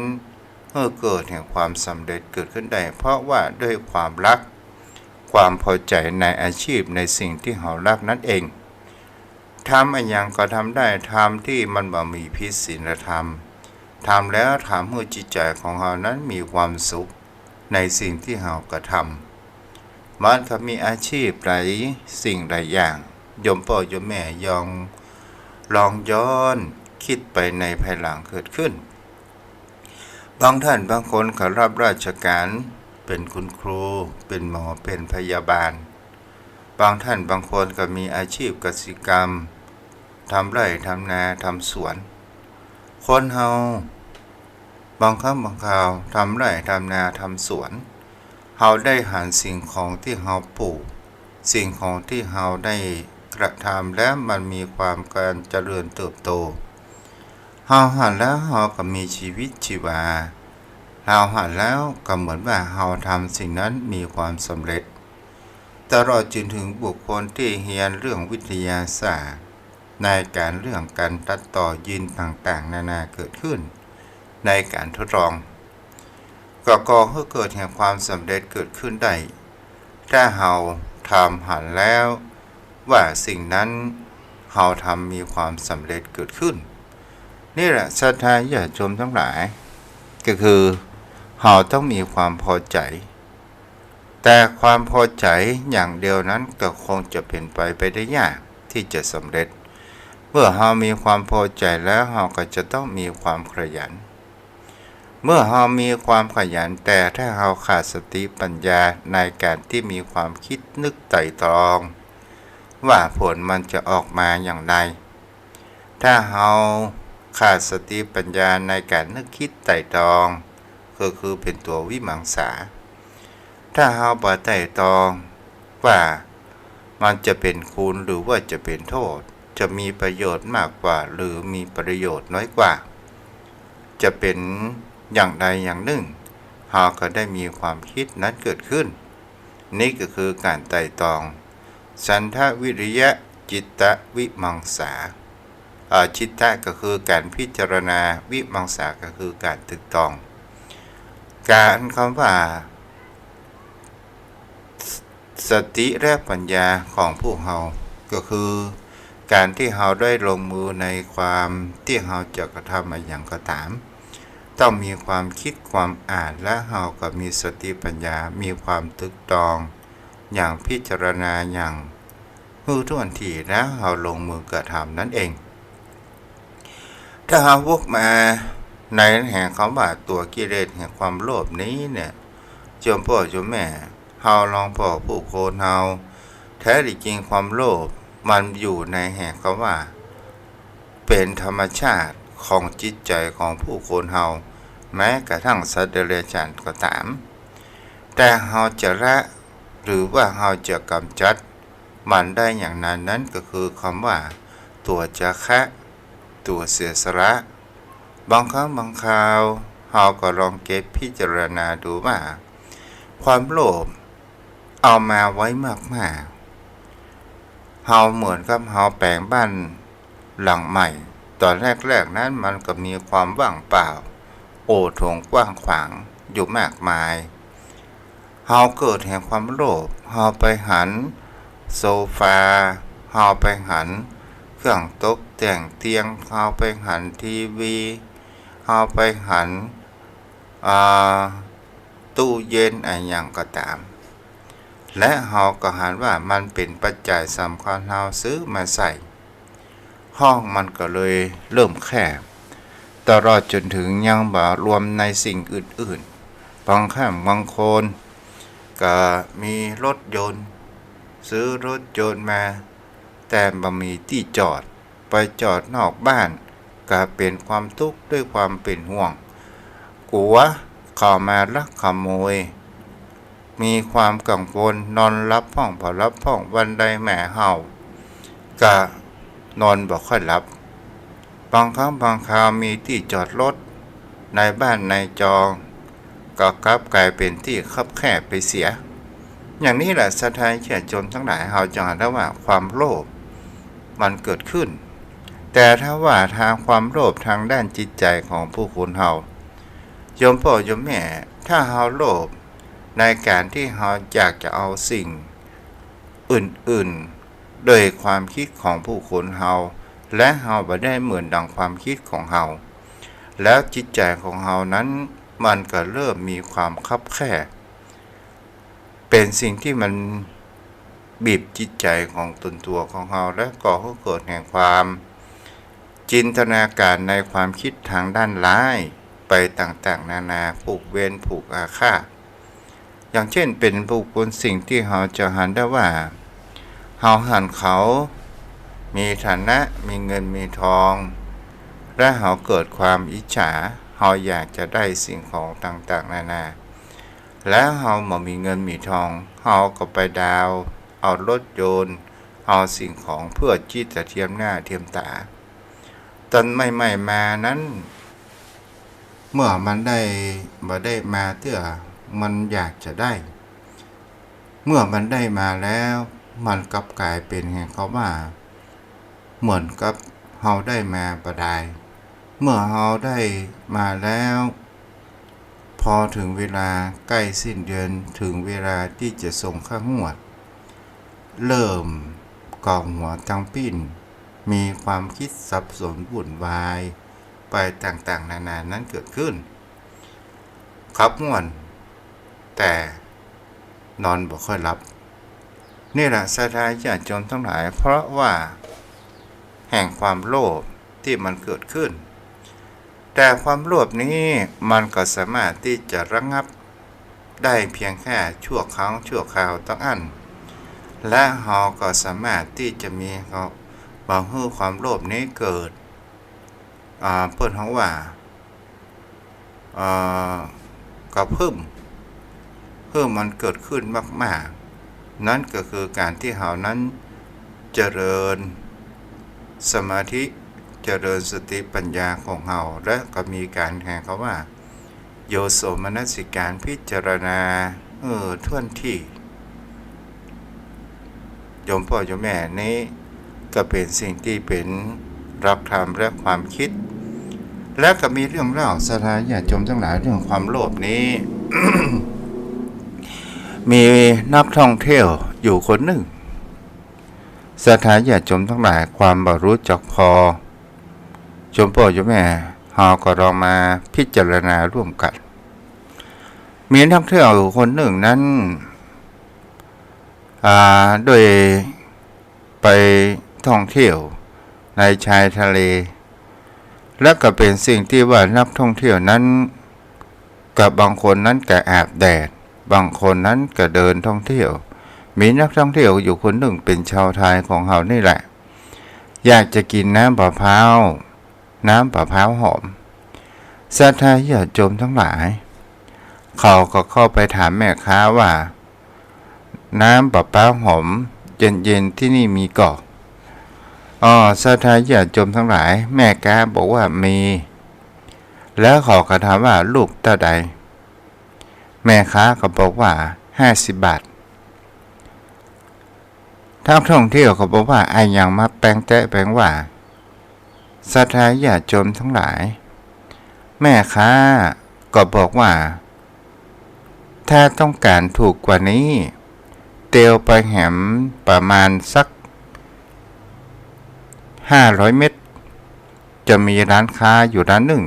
หื้อเกิดแห่งความสำเร็จเกิดขึ้นได้ เพราะว่าด้วยความฮัก ความพอใจ๋ในอาชีพ ในสิ่งตี้เฮาฮักนั้นเอง ทำอะหยังก็ทำได้ ทำตี้มันบ่มีผิดศีลธรรม ทำแล้วทำหื้อจิตใจ๋ของเฮานั้นมีความสุขในสิ่งตี้เฮากระทำ มันก็มีอาชีพหลายสิ่งหลายอย่าง โยมป้อโยมแม่ยอง ลองย้อนกึ๊ดไปในภายหลังเกิดขึ้น บางท่านบางคนก็ฮับราชก๋าน เป๋นคุณครู เป๋นหมอ เป๋นพยาบาล บางท่านบางคนก็มีอาชีพกสิกรรม ทำไร่ทำนาทำสวน คนเฮาบางครั้งบางคราวทำไร่ทำนาทำสวน เฮาได้หันสิ่งของตี้เฮาปลูก สิ่งของตี้เฮาได้กระทำแล้วมันมีความการเจริญเติบโต เฮาหันแล้วเฮาก็มีชีวิตชีวา เฮาหันแล้วก็เหมือนว่าเฮาทำสิ่งนั้นมีความสำเร็จ ตลอดจนถึงบุคคลตี้เฮียนเรื่องวิทยาศาสตร์ ในก๋านเรื่องก๋านตัดต่อยีนต่างๆ นานาเกิดขึ้น ในก๋านทดลอง ก็ก่อหื้อเกิดแห่งความสำเร็จเกิดขึ้นได้ ถ้าเฮาทำหันแล้วว่าสิ่งนั้นเฮาทำมีความสำเร็จเกิดขึ้น นี่แหละศรัทธาญาติโยมตังหลาย ก็คือเฮาต้องมีความพอใจ๋ แต่ความพอใจ๋อย่างเดียวนั้นก็คงจะเป๋นไป ไปได้ยากตี้จะสำเร็จ เมื่อเฮามีความพอใจ๋แล้วเฮาก็จะต้องมีความขยัน เมื่อเฮามีความขยัน แต่ถ้าเฮาขาดสติปัญญาในก๋านตี้มีความคิดนึกไตร่ตรอง ว่าผลมันจะออกมาอย่างไร ถ้าเฮาขาดสติปัญญาในก๋านนึกคิดไตร่ตรอง ก็คือเป๋นตั๋ววิมังสา ถ้าเฮาบ่ไตร่ตรองว่ามันจะเป๋นคุณหรือว่าจะเป๋นโต้ษ จะมีประโยชน์มากกว่าหรือมีประโยชน์น้อยกว่า จะเป๋นอย่างใดอย่างนึ่ง เฮาก็ได้มีความคิดนั้นเกิดขึ้น นี่ก็คือก๋านไตร่ตรอง ฉันทะวิริยะจิตตะวิมังสา อ่า จิตตะก็คือก๋านพิจารณา วิมังสาก็คือก๋านไตร่ตรอง ก๋านกำว่า สติและปัญญาของพวกเฮา ก็คือก๋านตี้เฮาได้ลงมือในความตี้เฮาจะกระทำอะหยังก็ต๋าม ต้องมีความคิดความอ่าน และเฮาก็มีสติปัญญา มีความไตร่ตรองอย่างพิจารณาอย่าง หื้อถ้วนถี่แล้วเฮาลงมือกระทำนั้นเอง ถ้าเฮาวกมาในแห่งกำว่าตั๋วกิเลสแห่งความโลภนี้เนี่ย โยมป้อโยมแม่ เฮาลองบอกผู้คนเฮา แท้จริงความโลภมันอยู่ในแห่งกำว่า เป๋นธรรมชาติของจิตใจ๋ของผู้คนเฮา แม้กระทั่งสัตว์เดรัจฉานก็ต๋าม แต่เฮาจะละ หรือว่าเฮาจะก๋ำจัดมันได้อย่างใด นั้นก็คือกำว่าตั๋วจาคะ ตั๋วเสียสละ บางครั้งบางคราวเฮาก็ลองเก็บพิจารณาดูว่า ความโลภเอามาไว้มากๆ เฮาเหมือนกับเฮาแป๋งบ้าน หลังใหม่ ต๋อนแรกๆ นั้นมันก็มีความว่างเปล่า โอโถงกว้างขวางอยู่มากมาย เฮาเกิดแห่งความโลภ เฮาไปหันโซฟา เฮาไปหันเครื่องตกแต่งเตียง เฮาไปหันทีวี เฮาไปหัน อ่า ตู้เย็นอะหยังก็ต๋าม และเฮาก็หันว่ามันเป๋นปัจจัยสำคัญ เฮาซื้อมาใส่ ห้องมันก็เลยเริ่มแคบ ตลอดจ๋นถึงยังบ่รวมในสิ่งอื่นๆ บางครั้งบางคนก็มีรถยนต์ ซื้อรถยนต์มา แต่บ่มีตี้จอด ไปจอดนอกบ้าน ก็เป๋นความตุ๊กข์ด้วยความเป๋นห่วง กั๋วเขามาลักขโมย มีความกังวล นอนหลับพ่องบ่หลับพ่อง วันใดแม่เห่า ก็นอนบ่ค่อยหลับ บางครั้งบางคราวมีตี้จอดรถในบ้านในจอง ก็กลับก๋ายเป๋นตี้คับแคบไปเสีย อย่างนี้แหละ ศรัทธาญาติโยมตังหลาย เฮาจึงหันได้ว่าความโลภมันเกิดขึ้น แต่ถ้าว่าทางความโลภทางด้านจิตใจ๋ของผู้คนเฮา โยมป้อโยมแม่ ถ้าเฮาโลภในก๋านตี้เฮาอยากจะเอาสิ่งอื่นๆ โดยความคิดของผู้คนเฮา และเฮาบ่ได้เหมือนดังความคิดของเฮา แล้วจิตใจ๋ของเฮานั้นมันก็เริ่มมีความคับแคบ เป๋นสิ่งตี้มันบีบจิตใจ๋ของตนตั๋วของเฮา และก่อหื้อเกิดแห่งความจินตนาก๋ารในความคิดทางด้านร้ายไปต่างๆ นานา ผูกเวรผูกอาฆาต อย่างเช่น เป๋นบุคคลสิ่งตี้เฮาจะหันได้ว่า เฮาหันเขา มีฐานะ มีเงินมีทอง และเฮาเกิดความอิจฉา เฮาอยากจะได้สิ่งของต่างๆ นานา แล้วเฮาบ่มีเงินมีทอง เฮาก็ไปดาวน์เอารถยนต์ เอาสิ่งของเพื่อตี้จะเทียมหน้าเทียมต๋า ต๋อนใหม่ๆ มานั้น เมื่อมันได้ บ่ได้มาเตื้อ มันอยากจะได้ เมื่อมันได้มาแล้ว มันกลับก๋ายเป๋นแหงกับว่า เหมือนกับเฮาได้มาบ่ดาย เมื่อเฮาได้มาแล้ว พอเถิงเวลาใก้สิ้นเดือน เถิงเวลาตี้จะส่งค่างวด เริ่มเกาหัวตังปิ้น มีความกึ๊ดสับสนวุ่นวายไปต่างๆ นานานั้นเกิดขึ้น ขับม่วน แต่นอนบ่ค่อยหลับ นี่แหละศรัทธาญาติโยมตังหลาย เพราะว่าแห่งความโลภตี้มันเกิดขึ้น แต่ความโลภนี้มันก็สามารถตี้จะระงับได้เพียงแค่ชั่วครั้งชั่วคราวเต้าอั้น และเฮาก็สามารถตี้จะมี เฮาบ่หื้อความโลภนี้เกิด อ่า เปิ้นฮ้องว่า เอ่อ กระเพิ่ม หื้อมันเกิดขึ้นมากๆ นั้นก็คือก๋านตี้เฮานั้นเจริญสมาธิ เจริญสติปัญญาของเฮา และก็มีก๋านแหงกับว่า โยโสมนสิการพิจารณา เออ ถ้วนตี้ โยมป้อโยมแม่ นี้ก็เป๋นสิ่งตี้เป๋นหลักธรรมและความกึ๊ด และก็มีเรื่องเล่าศรัทธาญาติโยมตังหลาย เรื่องความโลภนี้ มีนักท่องเที่ยวอยู่คนนึ่ง ศรัทธาญาติโยมตังหลาย ความบ่ฮู้จักผ่อ โยมป้อโยมแม่ เฮาก็ลองมาพิจารณาร่วมกั๋น มีนักท่องเที่ยวอยู่คนนึ่งนั้น อ่า ได้ไปท่องเที่ยวในชายทะเล และก็เป๋นสิ่งตี้ว่านักท่องเที่ยวนั้น ก็บางคนนั้นก็อาบแดด บางคนนั้นก็เดินท่องเที่ยว มีนักท่องเที่ยวอยู่คนนึ่งเป๋นชาวไทยของเฮานี่แหละ อยากจะกิ๋นน้ำมะพร้าว น้ำมะพร้าวหอม ศรัทธาญาติโยมตังหลาย เขาก็เข้าไปถามแม่ค้าว่า น้ำมะพร้าวหอมเย็นๆ ตี้นี่มีก่อ อ๋อ ศรัทธาญาติโยมตังหลาย แม่ค้าบอกว่ามี แล้วเขาก็ถามว่าลูกเต้าใด แม่ค้าก็บอกว่าห้าสิบบาท นักท่องเที่ยวก็บอกว่าอะหยังมาแปงแต๊แปงว่า ศรัทธาญาติโยมตังหลาย แม่ค้าก็บอกว่า ถ้าต้องก๋านถูกกว่านี้ เตียวไปแหมประมาณสักห้าร้อยเมตร จะมีร้านค้าอยู่ร้านนึ่ง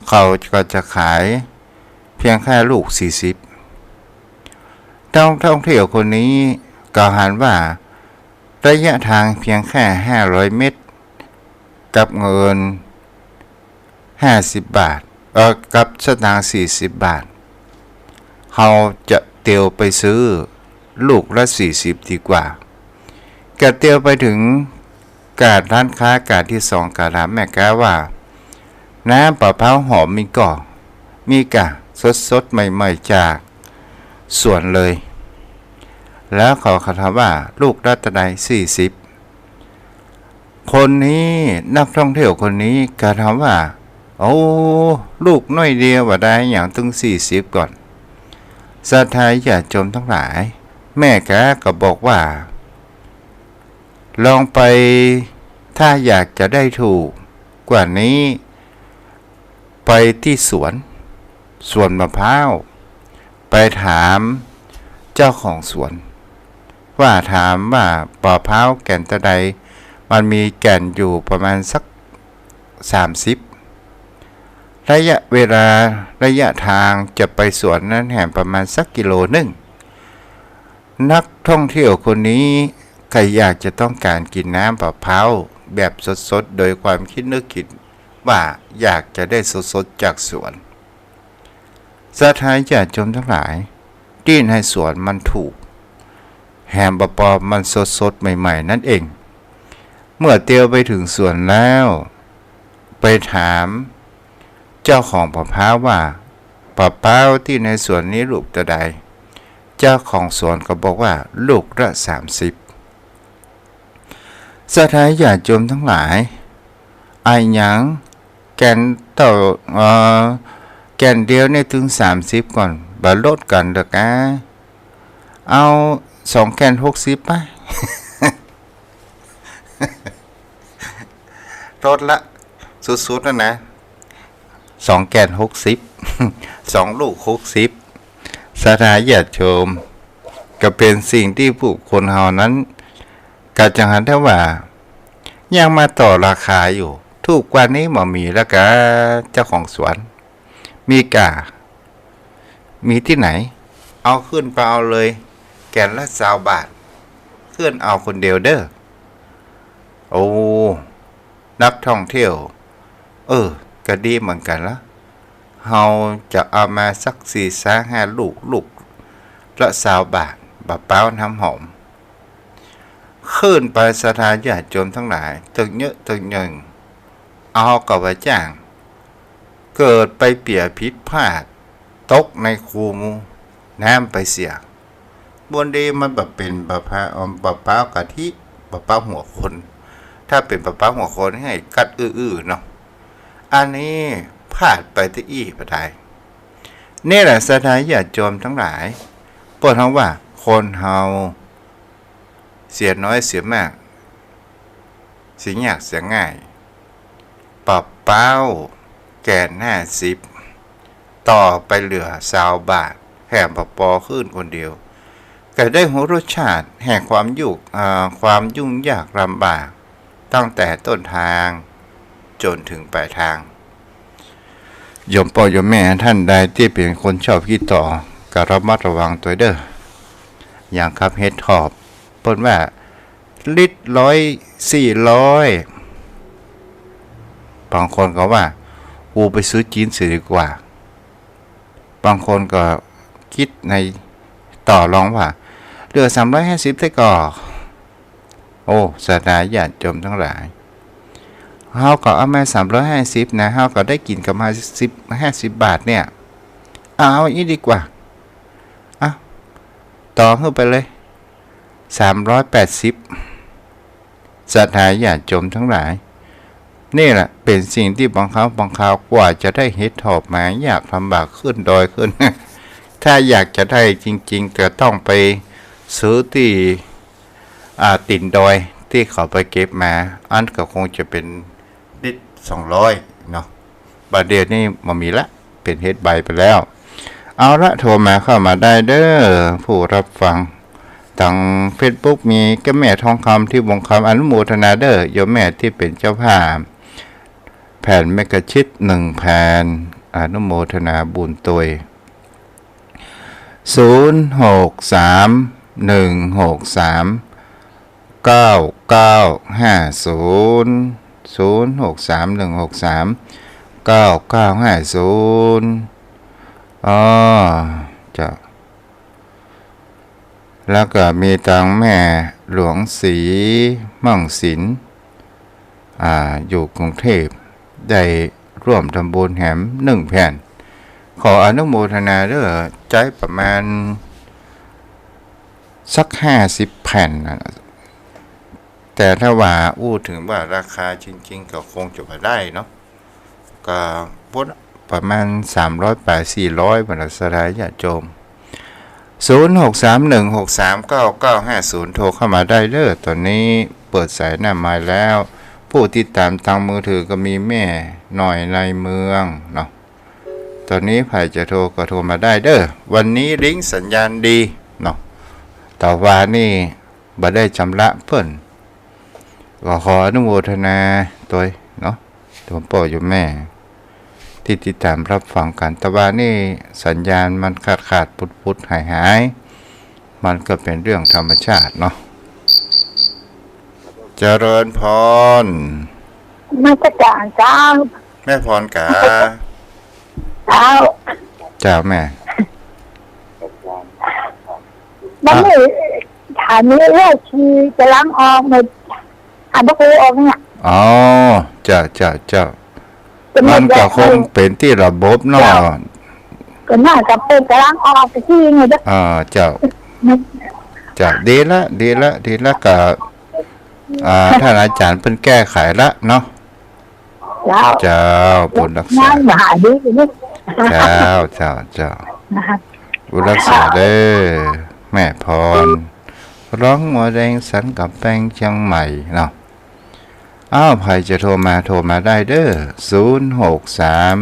เขาก็จะขายเพียงแค่ลูกสี่สิบ นักท่องเที่ยวคนนี้ก็หันว่า ระยะทางเพียงแค่ห้าร้อยเมตร กับเงินห้าสิบบาท เอ่อ กับสตางค์สี่สิบบาท เฮาจะเตียวไปซื้อลูกละสี่สิบดีกว่า ก็เตียวไปเถิงก้าร้านค้าก้าตี้สอง ก็ถามแม่ค้าว่า น้ำมะพร้าวหอมมีก่อ มีก่ะ สดๆ ใหม่ๆ จากสวนเลย แล้วเขาก็ถามว่าลูกละเต้าใด สี่สิบ คนนี้ นักท่องเที่ยวคนนี้ก็ถามว่า โอ้ ลูกน้อยเดียวบ่ได้หยังตึงสี่สิบก่อ ศรัทธาญาติโยมตังหลาย แม่ค้าก็บอกว่า ลองไป ถ้าอยากจะได้ถูกกว่านี้ ไปตี้สวน สวนมะพร้าว ไปถามเจ้าของสวน ว่าถามว่ามะพร้าวแก่นเต้าใด มันมีแก่นอยู่ประมาณสักสามสิบ ระยะเวลา ระยะทางจะไปสวนนั้นแหมประมาณสักกิโลนึ่ง นักท่องเที่ยวคนนี้ก็อยากจะต้องการกิ๋นน้ำมะพร้าวแบบสดๆ โดยความกึ๊ดนึกกึ๊ดว่าอยากจะได้สดๆ จากสวน ศรัทธาญาติโยมตังหลาย ตี้ในสวนมันถูก แหมบ่ปอมันสดๆ ใหม่ๆ นั้นเอง เมื่อเตียวไปเถิงสวนแล้ว ไปถามเจ้าของปะป๊าวว่า ปะป๊าวตี้ในสวนนี้ลูกเต้าใด เจ้าของสวนก็บอกว่าลูกละสามสิบ ศรัทธาญาติโยมตังหลาย อะหยังแก่นเต้า เอ่อ แก่นเดียวนี่ตึงสามสิบก่อน บ่ลดกั๋นเตื้อ เอาสองแก่นหกสิบไป ลดละ สุดๆ แล้วนะ สองแก่นหกสิบ สองลูกหกสิบ ศรัทธาญาติโยม ก็เป๋นสิ่งตี้ผู้คนเฮานั้น ก็จักหันได้ว่า ยังมาต่อราคาอยู่ ถูกกว่านี้บ่มีแล้วกา เจ้าของสวน มีก่า มีตี้ไหน เอาขึ้นไปเอาเลย แก่นละซาวบาท ขึ้นเอาคนเดียวเด้อ โอ้ นักท่องเที่ยว เออ ก็ดีเหมือนกั๋นละ เฮาจะเอามาสักสี่สามห้าลูก ลูกละซาวบาท ปะป๊าวน้ำหอม ขึ้นไป ศรัทธาญาติโยมตังหลาย ตึงเยอะตึงเยิง เอาก็บ่าจ้าง เกิดไปเปียผิดพลาด ตกในคูน้ำไปเสีย บ่ดี มันบ่เป๋นปะป๊าว ปะป๊าวกะทิ ปะป๊าวหัวคน ถ้าเป๋นปะป๊าวหัวคนหื้อกัดอื้อๆ เนาะ อันนี้พลาดไปตี้อี้ปะได นี่แหละ ศรัทธาญาติโยมตังหลาย เปิ้นฮ้องว่าคนเฮา เสียน้อยเสียมาก เสียยากเสียง่าย ปะป๊าวแก่นห้าสิบ ต่อไปเหลือซาวบาท แถมปะปอขึ้นคนเดียว ก็ได้ฮู้รสชาติแห่งความยุก อ่า ความยุ่งยากลำบาก ตั้งแต่ต้นทางจ๋นเถิงป๋ายทาง โยมป้อโยมแม่ท่านใดตี้เป๋นคนชอบขี้ต่อ ก็ระมัดระวังตวยเด้อ อย่างกับเห็ดถอบ เปิ้นว่าลิตรร้อย สี่ร้อย บางคนก็ว่า กูไปซื้อจีนเสียดีกว่า บางคนก็กึ๊ดในต่อรองว่า เหลือสามร้อยห้าสิบได้ก่อ โอ้ ศรัทธาญาติโยมตังหลาย เฮาก็เอามาสามร้อยห้าสิบนะ เฮาก็ได้กิ๋นกับห้าสิบ ห้าสิบบาทเนี่ย เอาอี้ดีกว่า อ่ะ ต่อหื้อไปเลย สามร้อยแปดสิบ ศรัทธาญาติโยมตังหลาย นี่แหละเป๋นสิ่งตี้บางครั้งบางคราวกว่าจะได้เห็ดถอบมา ยากลำบากขึ้นดอยขึ้น ถ้าอยากจะได้จริงๆ ก็ต้องไปซื้อตี้ อ่า ตี๋นดอยตี้เขาไปเก็บมา อันก็คงจะเป๋น ลิตรสองร้อยเนาะ บ่าเดี่ยวนี้บ่มีละ เป๋นเห็ดใบไปแล้ว เอาละ โทรมาเข้ามาได้เด้อ ผู้รับฟัง ตางเฟซบุ๊กมีก้าแม่ทองคำ ตี้วงคำ อนุโมทนาเด้อ โยมแม่ตี้เป๋นเจ้าภาพ แผ่นเมกะชิตหนึ่งแผ่น อนุโมทนาบุญตวย ศูนย์หกสาม หนึ่งหกสาม เก้าเก้าห้าศูนย์ ศูนย์หกสาม หนึ่งหกสาม เก้าเก้าห้าศูนย์ อ้อ เจ้า แล้วก็มีตางแม่หลวงศรีมั่งสิน อ่า อยู่กรุงเทพฯ ได้ร่วมทำบุญแหมหนึ่งแผ่น ขออนุโมทนาเด้อ ใจ๊ประมาณสักห้าสิบแผ่นน่ะ แต่ถ้าว่าอู้เถิงว่าราคาจริงๆ ก็คงจะบ่ได้เนาะ ก็ปดประมาณสามร้อยปลาย สี่ร้อย บาท ศรัทธาญาติโยม ศูนย์หกสาม หนึ่งหกสาม เก้าเก้าห้าศูนย์ โทรเข้ามาได้เด้อ ต๋อนนี้เปิดสายหน้าไมค์แล้ว ผู้ติดต๋ามตางมือถือก็มีแม่หน่อยในเมืองเนาะ ต๋อนนี้ใผจะโทรก็โทรมาได้เด้อ วันนี้ลิงก์สัญญาณดีเนาะ ตะวานี่บ่ได้จำระเปิ้น ก็ขออนุโมทนาตวยเนาะ โยมป้อโยมแม่ ตี้ติดต๋ามรับฟังกั๋น ตะวานี่สัญญาณมันขาดๆ ปุดๆ หายๆ มันก็เป๋นเรื่องธรรมชาติเนาะ เจริญพร นมัสก๋านเจ้า แม่พรก๋า เจ้า เจ้าแม่ วันนี้ อ่ะ ถามนี้เรื่องชีจะล้างออกใน อ่ะ บ่ฮู้ออกเนี่ย อ๋อ เจ้า เจ้า เจ้า ก็ไม่ มันก็คงเป๋นตี้ระบบเนาะ เจ้า ก็น่าจะเป๋นก๋ำลังออกไปตี้ไงเจ้า อ่า เจ้า เจ้า ดีละ ดีละ ดีละ ก็ อ่า ท่านอาจ๋ารย์เปิ้นแก้ไขละเนาะ เจ้า เจ้า บุญรักษา งานมหาดีนี่ เจ้า เจ้า เจ้า นะคะ บุญรักษาเด้อ แม่พร ร้องหัวแดงสันก๋ำแปงเจียงใหม่เนาะ อ้าว ใผจะโทรมา โทรมาได้เด้อ ศูนย์หกสาม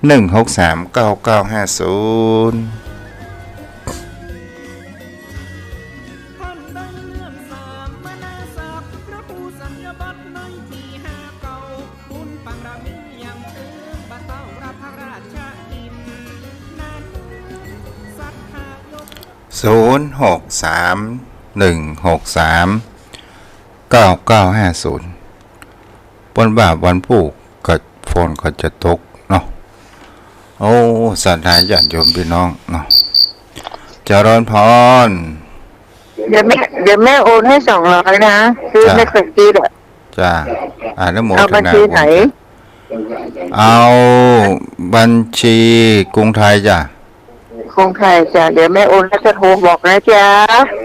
หนึ่งหกสาม เก้าเก้าห้าศูนย์ ศูนย์หกสาม หนึ่งหกสาม เก้าเก้าห้าศูนย์ เปิ้นว่าวันพูกก็ฝนก็จะตกเนาะ โอ้ ศรัทธาญาติโยมพี่น้องเนาะ เจริญพร เดี๋ยวแม่ เดี๋ยวแม่โอนให้สองร้อยนะ คือ จ้ะ ไม่เคยคิดอะ จ้า อนุโมทนา เอาบัญชีไหน บุญจ้ะ เอาบัญชีกรุงไทยจ้ะ กรุงไทยจ้ะ เดี๋ยวแม่โอนแล้วจะโทรบอกนะจ๊ะ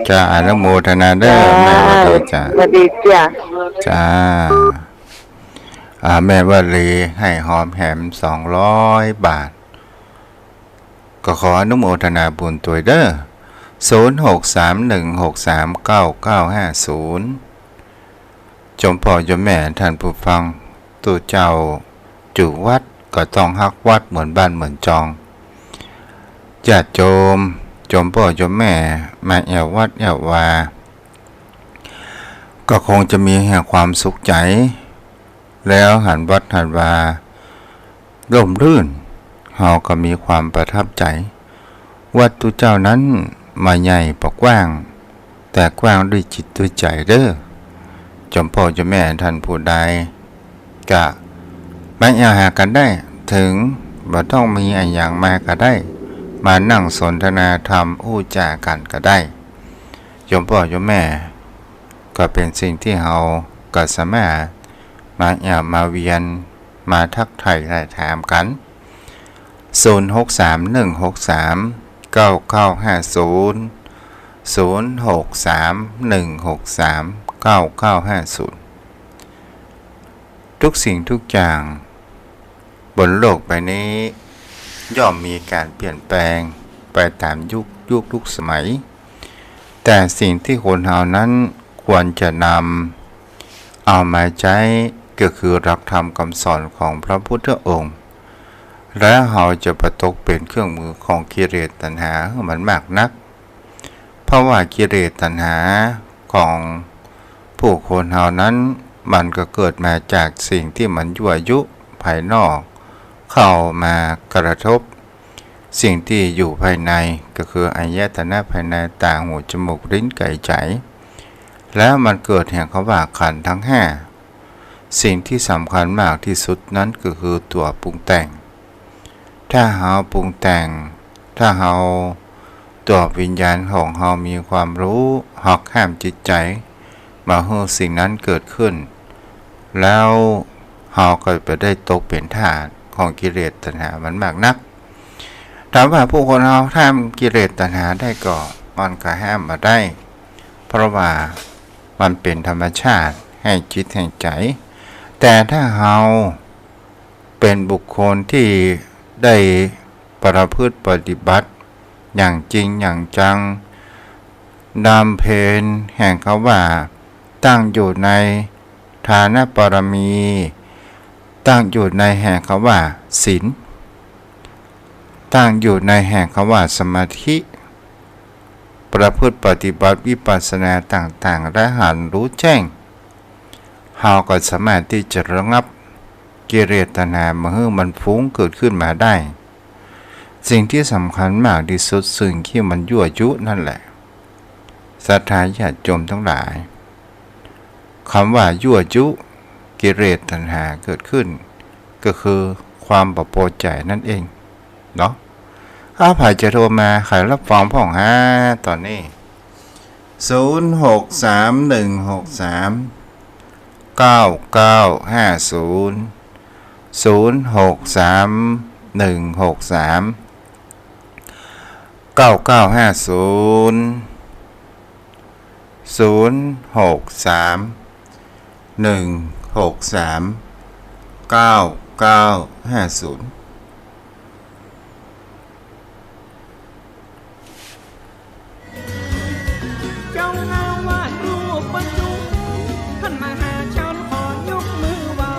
จ้า อนุโมทนาเด้อ จ้า แม่ สวัสดีจ้ะ สวัสดีจ้ะ จ้า อ่า แม่วลีให้หอมแหมสองร้อยบาท ก็ขออนุโมทนาบุญตวยเด้อ ศูนย์หกสาม หนึ่งหกสาม เก้าเก้าห้าศูนย์ โยมป้อโยมแม่ท่านผู้ฟัง ตุ๊เจ้าจุวัดก็ต้องฮักวัดเหมือนบ้านเหมือนจอง ญาติโยม โยมป้อโยมแม่มาแอ่ววัดแอ่ววา ก็คงจะมีแห่งความสุขใจ๋ แล้วหันวัดหันวาร่มรื่น เฮาก็มีความประทับใจ๋ วัดตุ๊เจ้านั้นบ่ใหญ่บ่กว้าง แต่กว้างด้วยจิตด้วยใจ๋เด้อ โยมป้อโยมแม่ท่านผู้ใด ก็มาแอ่วหากั๋นได้ เถิงบ่ต้องมีอะหยังมาก็ได้ มานั่งสนทนาธรรมอู้จ๋ากั๋นก็ได้ โยมป้อโยมแม่ ก็เป๋นสิ่งตี้เฮาก็สามารถมาแอ่วมาเวียน มาทักทายถ่ายถามกั๋น ศูนย์หกสาม หนึ่งหกสาม เก้าเก้าห้าศูนย์ ศูนย์หกสาม หนึ่งหกสาม เก้าเก้าห้าศูนย์ ทุกสิ่งทุกอย่างบนโลกใบนี้ย่อมมีการเปลี่ยนแปลงไปต๋ามยุค ยุค ยุคสมัย แต่สิ่งตี้คนเฮานั้นควรจะนำเอามาใจ๊ก็คือหลักธรรมคำสอนของพระพุทธองค์ แล้วเฮาจะบ่ตกเป๋นเครื่องมือของกิเลสตัณหาหื้อมันมากนัก เพราะว่ากิเลสตัณหาของผู้คนเฮานั้น มันก็เกิดมาจากสิ่งตี้มันยั่วยุภายนอกเข้ามากระทบ สิ่งตี้อยู่ภายในก็คืออายตนะภายในต๋า หู จมูก ลิ้น ก๋าย ใจ๋ แล้วมันเกิดแห่งคำว่าขันธ์ทั้งห้า สิ่งตี้สำคัญมากตี้สุดนั้นก็คือตั๋วปรุงแต่ง ถ้าเฮาปรุงแต่ง ถ้าเฮาตั๋ววิญญาณของเฮามีความฮู้หักห้ามจิตใจ๋ บ่หื้อสิ่งนั้นเกิดขึ้น แล้วเฮาก็บ่ได้ตกเป๋นทาสของกิเลสตัณหามันมากนัก ถามว่าผู้คนเฮาห้ามกิเลสตัณหาได้ก่อ มันก็ห้ามบ่ได้ เพราะว่ามันเป๋นธรรมชาติแห่งจิตแห่งใจ๋ แต่ถ้าเฮาเป๋นบุคคลตี้ได้ประพฤติปฏิบัติอย่างจริงอย่างจัง บำเพ็ญแห่งคำว่าตั้งอยู่ในทานบารมี ตั้งอยู่ในแห่งคำว่าศีล ตั้งอยู่ในแห่งคำว่าสมาธิ ประพฤติปฏิบัติวิปัสสนาต่างๆ และหันรู้แจ้ง เฮาก็สามารถตี้จะระงับกิเลสตัณหาบ่หื้อมันฟุ้งเกิดขึ้นมาได้ สิ่งตี้สำคัญมากตี้สุด สิ่งตี้มันยั่วยุนั่นแหละ ศรัทธาญาติโยมตังหลาย คำว่ายั่วยุกิเลสตัณหาเกิดขึ้น ก็คือความบ่ปอใจ๋นั่นเองเนาะ อ้าว ใผจะโทรมา ใผฮับฟังพ่องฮะ ต๋อนนี้ ศูนย์หกสาม หนึ่งหกสาม เก้าเก้าห้าศูนย์ ศูนย์หกสาม หนึ่งหกสาม เก้าเก้าห้าศูนย์ ศูนย์หกสาม หนึ่งหกสาม เก้าเก้าห้าศูนย์ เจ้าอาวาสรูปปัจจุบัน ท่านมหาชนขอยกมือไหว้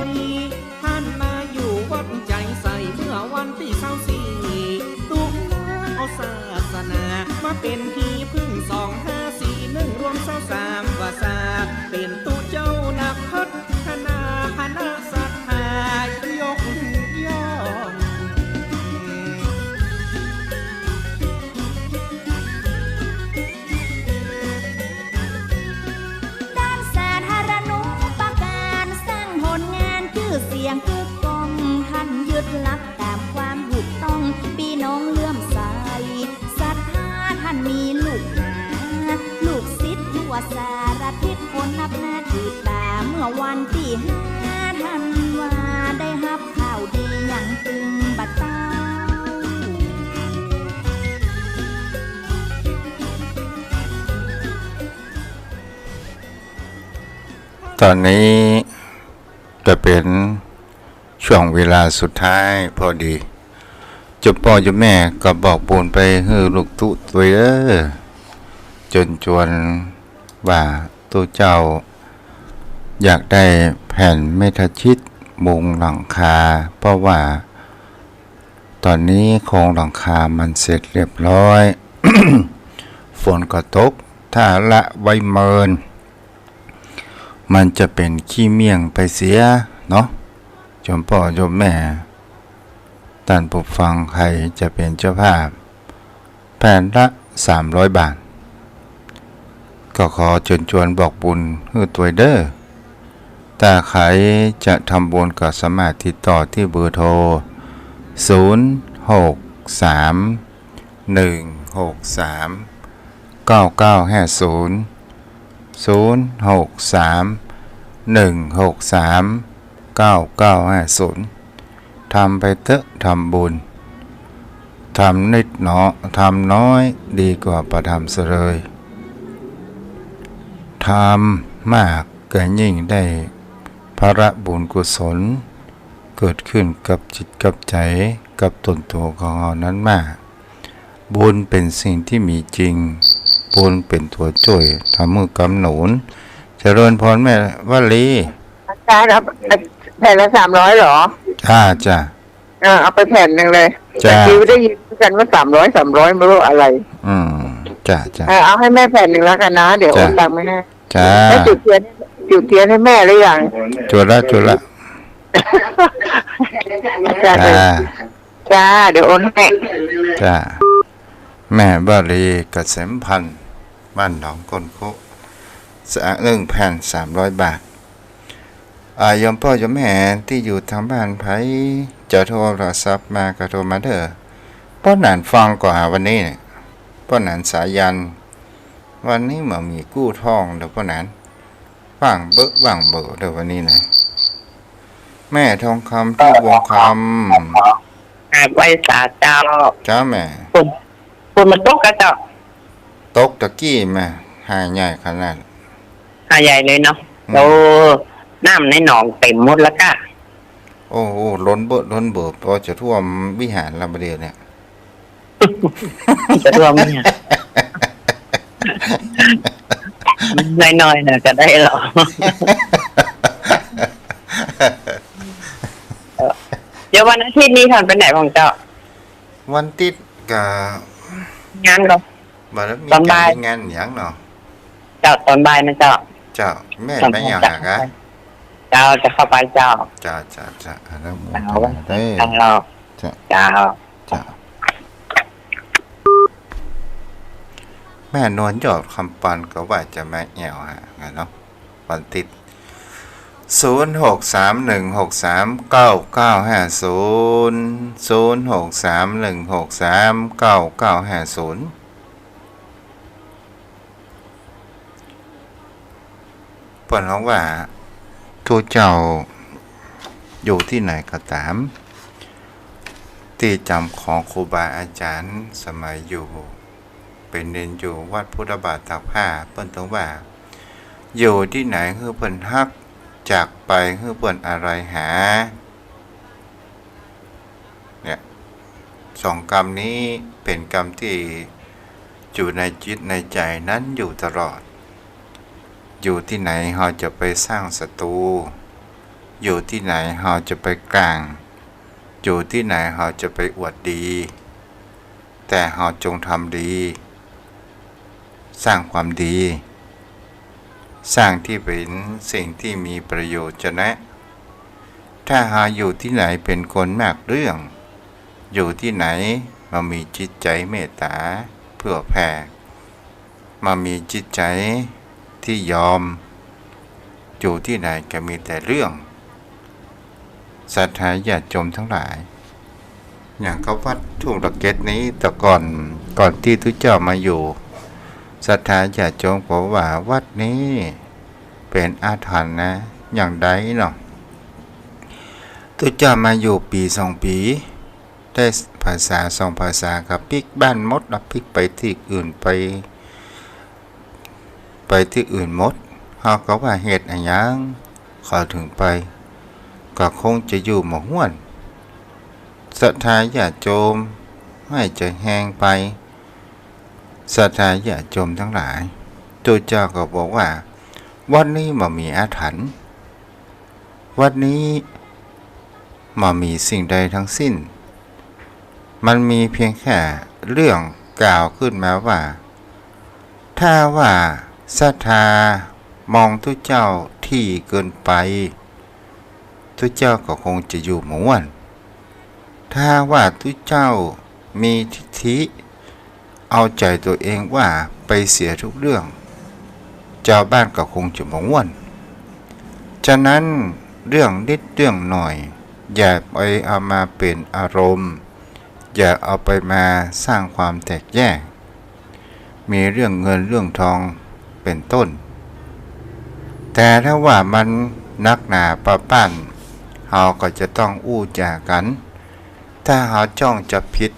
ท่านมาอยู่วัดใจใสเมื่อวันตี้ซาวสี่ ตุลา เอาศาสนามาเป๋นที่พึ่ง สองห้าสี่หนึ่ง รวมซาวสามวาสา เป๋นตุ๊เจ้านักพัฒนา คณะศรัทธายกย่อง ด้านสาธารณูปการ สร้างผลงานจื้อเสียงกึกก้อง ท่านยึดหลักต๋ามความถูกต้อง ปี้น้องเลื่อมใสศรัทธา ท่านมีลูกหา ลูกศิษย์ทั่วสารทิศ คนนับหน้าถือต๋า เมื่อวันตี้ห้าธันวา ได้ฮับข่าวดีหยังตึงบ่าเต้า ต๋อนนี้จะเป๋นช่วงเวลาสุดท้ายพอดี โยมป้อโยมแม่ก็บอกบุญไปหื้อลูกตุ๊ตวยเด้อ เจิญจวนว่าตุ๊เจ้าอยากได้แผ่นเมทัลชีทมุงหลังคา เพราะว่าต๋อนนี้โครงหลังคามันเสร็จเรียบร้อย ฝนก็ตก ถ้าละไว้เมิน มันจะเป๋นขี้เมี่ยงไปเสียเนาะ โยมป้อโยมแม่ ต้านผู้ฟังใผจะเป๋นเจ้าภาพ แผ่นละสามร้อยบาท ก็ขอเจิญจวนบอกบุญหื้อตวยเด้อ ถ้าใผจะทำบุญก็สามารถติดต่อตี้เบอร์โทร ศูนย์หกสาม หนึ่งหกสาม เก้าเก้าห้าศูนย์ ศูนย์หกสาม หนึ่งหกสาม เก้าเก้าห้าศูนย์ ทำไปเต๊อะ ทำบุญ ทำนิดหนอ ทำน้อยดีกว่าบ่ทำเสยเลย ทำมากก็ยิ่งได้ผละบุญกุศล เกิดขึ้นกับจิตกับใจ๋ กับต๋นตั๋วของเฮานั้นมาก บุญเป๋นสิ่งตี้มีจริง บุญเป๋นตั๋วจ้วย ทำหื้อกำหนุน เจริญพรแม่วลี อาจารย์ครับ แผ่นละสามร้อยเหรอ จ้า จ้า เออ เอาไปแผ่นหนึ่งเลย จ้า ตะกี้ได้ยินกันว่าสามร้อย สามร้อย ไม่รู้อะไร อืม จ้า จ้า เออ เอาให้แม่แผ่นหนึ่งแล้วกันนะ เดี๋ยว จ้า โอนตังค์ไปให้ จ้า แล้วจุดเทียน จุดเทียนให้แม่หรือยัง จุดละ จุดละ อาจารย์ จ้า จ้า เดี๋ยวโอนให้ จ้า แม่วลีเกษมพันธ์ บ้านหนองก้นคุ สะ หนึ่งแผ่นสามร้อยบาท อ่า โยมป้อโยมแม่ตี้อยู่ตางบ้าน ใผจะโทรศัพท์มาก็โทรมาเด้อ ป้อหนานฟังก่อหาวันนี้เนี่ย ป้อหนานสายัน วันนี้บ่มีกู้ท่องเด้อป้อหนาน ว่างเบ้อว่างเบ้อเด้อวันนี้นะ แม่ทองคำตี้วงคำ อ่า ไหว้สาเจ้า เจ้าแม่ ฝน ฝนมันตกกะเจ้า ตกตะกี้แม่ หาใหญ่ขนาด หาใหญ่เลยเนาะ อืม โอ้ น้ำในหนองเต็มหมดแล้วกะ โอ้โห ล้นเบ้อล้นเบ้อ ปอจะท่วมวิหารแล้วบ่าเดี่ยวเนี่ย จะท่วมเนี่ย น้อยๆ น่ะก็ได้หรอก เดี๋ยววันอาทิตย์นี้ท่านไปไหนพ่องเจ้า วันอาทิตย์ก็ งานเหรอ บ่ได้มี ตอนบ่าย ก๋านมีงานหยังเนาะ เจ้า ตอนบ่ายนะเจ้า เจ้า แม่ไปหยังหากะ เจ้า จะเข้าไปเจ้า เจ้า เจ้า เจ้า อนุโมทนาเด้อ เจ้า เจ้า เจ้า เจ้า แม่นวลยอดคำปันก็ว่าจะมาแอ่วหากั๋นเนาะ วันอาทิตย์ ศูนย์หกสาม หนึ่งหกสาม เก้าเก้าห้าศูนย์ ศูนย์หกสาม หนึ่งหกสาม เก้าเก้าห้าศูนย์ เปิ้นฮ้องว่า ตุ๊เจ้าอยู่ตี้ไหนก็ต๋าม ตี้จ๋ำของครูบาอาจ๋ารย์สมัยอยู่เป๋นเณรอยู่วัดพุทธบาทตากผ้า เปิ้นตึงว่า อยู่ตี้ไหนหื้อเปิ้นฮัก จากไปหื้อเปิ้นอาลัยหา เนี่ย สองกำนี้เป๋นกำตี้อยู่ในจิตในใจ๋นั้นอยู่ตลอด อยู่ตี้ไหนเฮาจะไปสร้างศัตรู อยู่ตี้ไหนเฮาจะไปกล่าง อยู่ตี้ไหนเฮาจะไปอวดดี แต่เฮาจงทำดี สร้างความดี สร้างตี้เป๋นสิ่งตี้มีประโยชน์จะแนะ ถ้าเฮาอยู่ตี้ไหนเป๋นคนมากเรื่อง อยู่ตี้ไหนบ่มีจิตใจ๋เมตต๋าเผื่อแผ่ บ่มีจิตใจ๋ตี้ยอม อยู่ตี้ไหนก็มีแต่เรื่อง ศรัทธาญาติโยมตังหลาย อย่างกับวัดทุ่งดอกเก็ดนี้ แต่ก่อน ก่อนตี้ตุ๊เจ้ามาอยู่ ศรัทธาญาติโยมก็ว่าวัดนี้เป๋นอาถรรพ์นะ อย่างใดเนาะ ตุ๊เจ้ามาอยู่ปี๋สองปี๋ ได้พรรษาสองพรรษาก็ปิ๊กบ้านหมด เอาปิ๊กไปตี้อื่น ไป ไปตี้อื่นหมด เฮาก็ว่าเหตุอะหยังเขาเถิงไป ก็คงจะอยู่บ่ม่วน ศรัทธาญาติโยมหื้อใจ๋แฮงไป ศรัทธาญาติโยมตังหลาย ตุ๊เจ้าก็บอกว่า วัดนี้บ่มีอาถรรพ์ วัดนี้บ่มีสิ่งใดทั้งสิ้น มันมีเพียงแค่เรื่องกล่าวขึ้นมาว่า ถ้าว่าศรัทธามองตุ๊เจ้าถี่เกินไป ตุ๊เจ้าก็คงจะอยู่บ่ม่วน ถ้าว่าตุ๊เจ้ามีทิฐิ เอาใจ๋ตั๋วเองว่าไปเสียทุกเรื่อง จาวบ้านก็คงจะบ่ม่วน ฉะนั้นเรื่องนิดเรื่องหน่อย อย่าไปเอามาเป๋นอารมณ์ อย่าเอาไปมาสร้างความแตกแยก มีเรื่องเงินเรื่องทองเป๋นต้น แต่ถ้าว่ามันหนักหนาปะป๊าน เฮาก็จะต้องอู้จ๋ากั๋น ถ้าเฮาจ้องจะผิด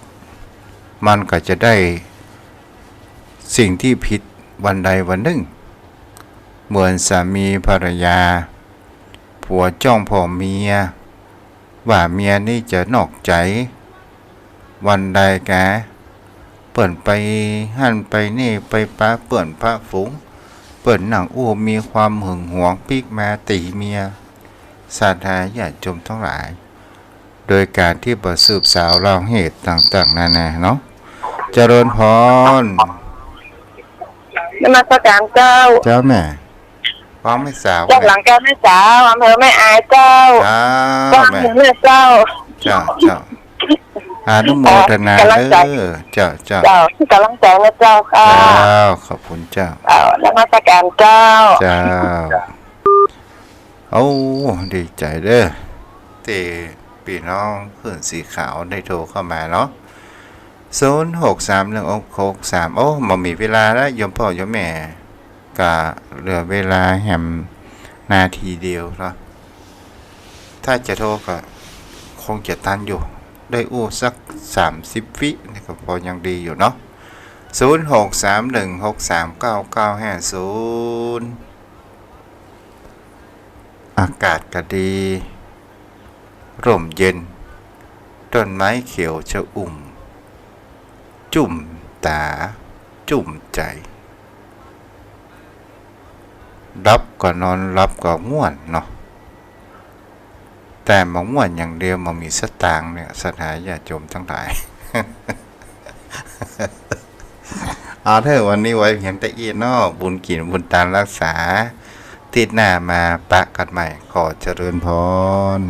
มันก็จะได้สิ่งตี้ผิดวันใดวันนึ่ง เหมือนสามีภรรยา ผัวจ้องผ่อเมีย ว่าเมียนี้จะนอกใจ๋ วันใดกา เปิ้นไปหั้นไปนี่ ไปปะเปื้อนปะฝูง เปิ้นนั่งอู้มีความหึงหวง ปิ๊กมาตี๋เมีย ศรัทธาญาติโยมตังหลาย โดยก๋านตี้บ่สืบสาวราวเหตุต่างๆ นานาเนาะ เจริญพร นมัสการเจ้า เจ้าแม่ ของแม่สาว จากหลังแก้วแม่สาว อำเภอแม่อายเจ้า เจ้า เจ้า แม่ เมืองเนี่ยเจ้า เจ้า เจ้า อนุโมทนา ก๋ำลังใจ๋ เด้อ เจ้า เจ้า เจ้า ก๋ำลังใจ๋นะเจ้า ค่ะ เจ้า ขอบคุณเจ้า เจ้า นมัสการเจ้า เจ้า โอ้ ดีใจ๋เด้อ ตี้ปี้น้องหื้นสีขาวได้โทรเข้ามาเนาะ ศูนย์หกสามหนึ่งหกหกสาม โอ้ บ่มีเวลาแล้ว โยมป้อโยมแม่ ก็เหลือเวลาแหมนาทีเดียวเนาะ ถ้าจะโทรก็คงจะตันอยู่ ได้อู้สักสามสิบวินี่ก็พอยังดีอยู่เนาะ ศูนย์หกสามหนึ่งหกสามเก้าเก้าห้าศูนย์ อากาศก็ดี ร่มเย็น ต้นไม้เขียวชอุ่ม จุ่มต๋า จุ่มใจ๋ หลับก็นอน หลับก็ม่วนเนาะ แต่บ่ม่วนอย่างเดียว บ่มีสตางค์เนี่ย ศรัทธาญาติโยมตังหลาย เอาเถอะ วันนี้ไว้เพียงเต้าอี้เนาะ บุญกิ๋นบุญตานรักษา อาทิตย์หน้ามาปะกั๋นใหม่ ขอเจริญพร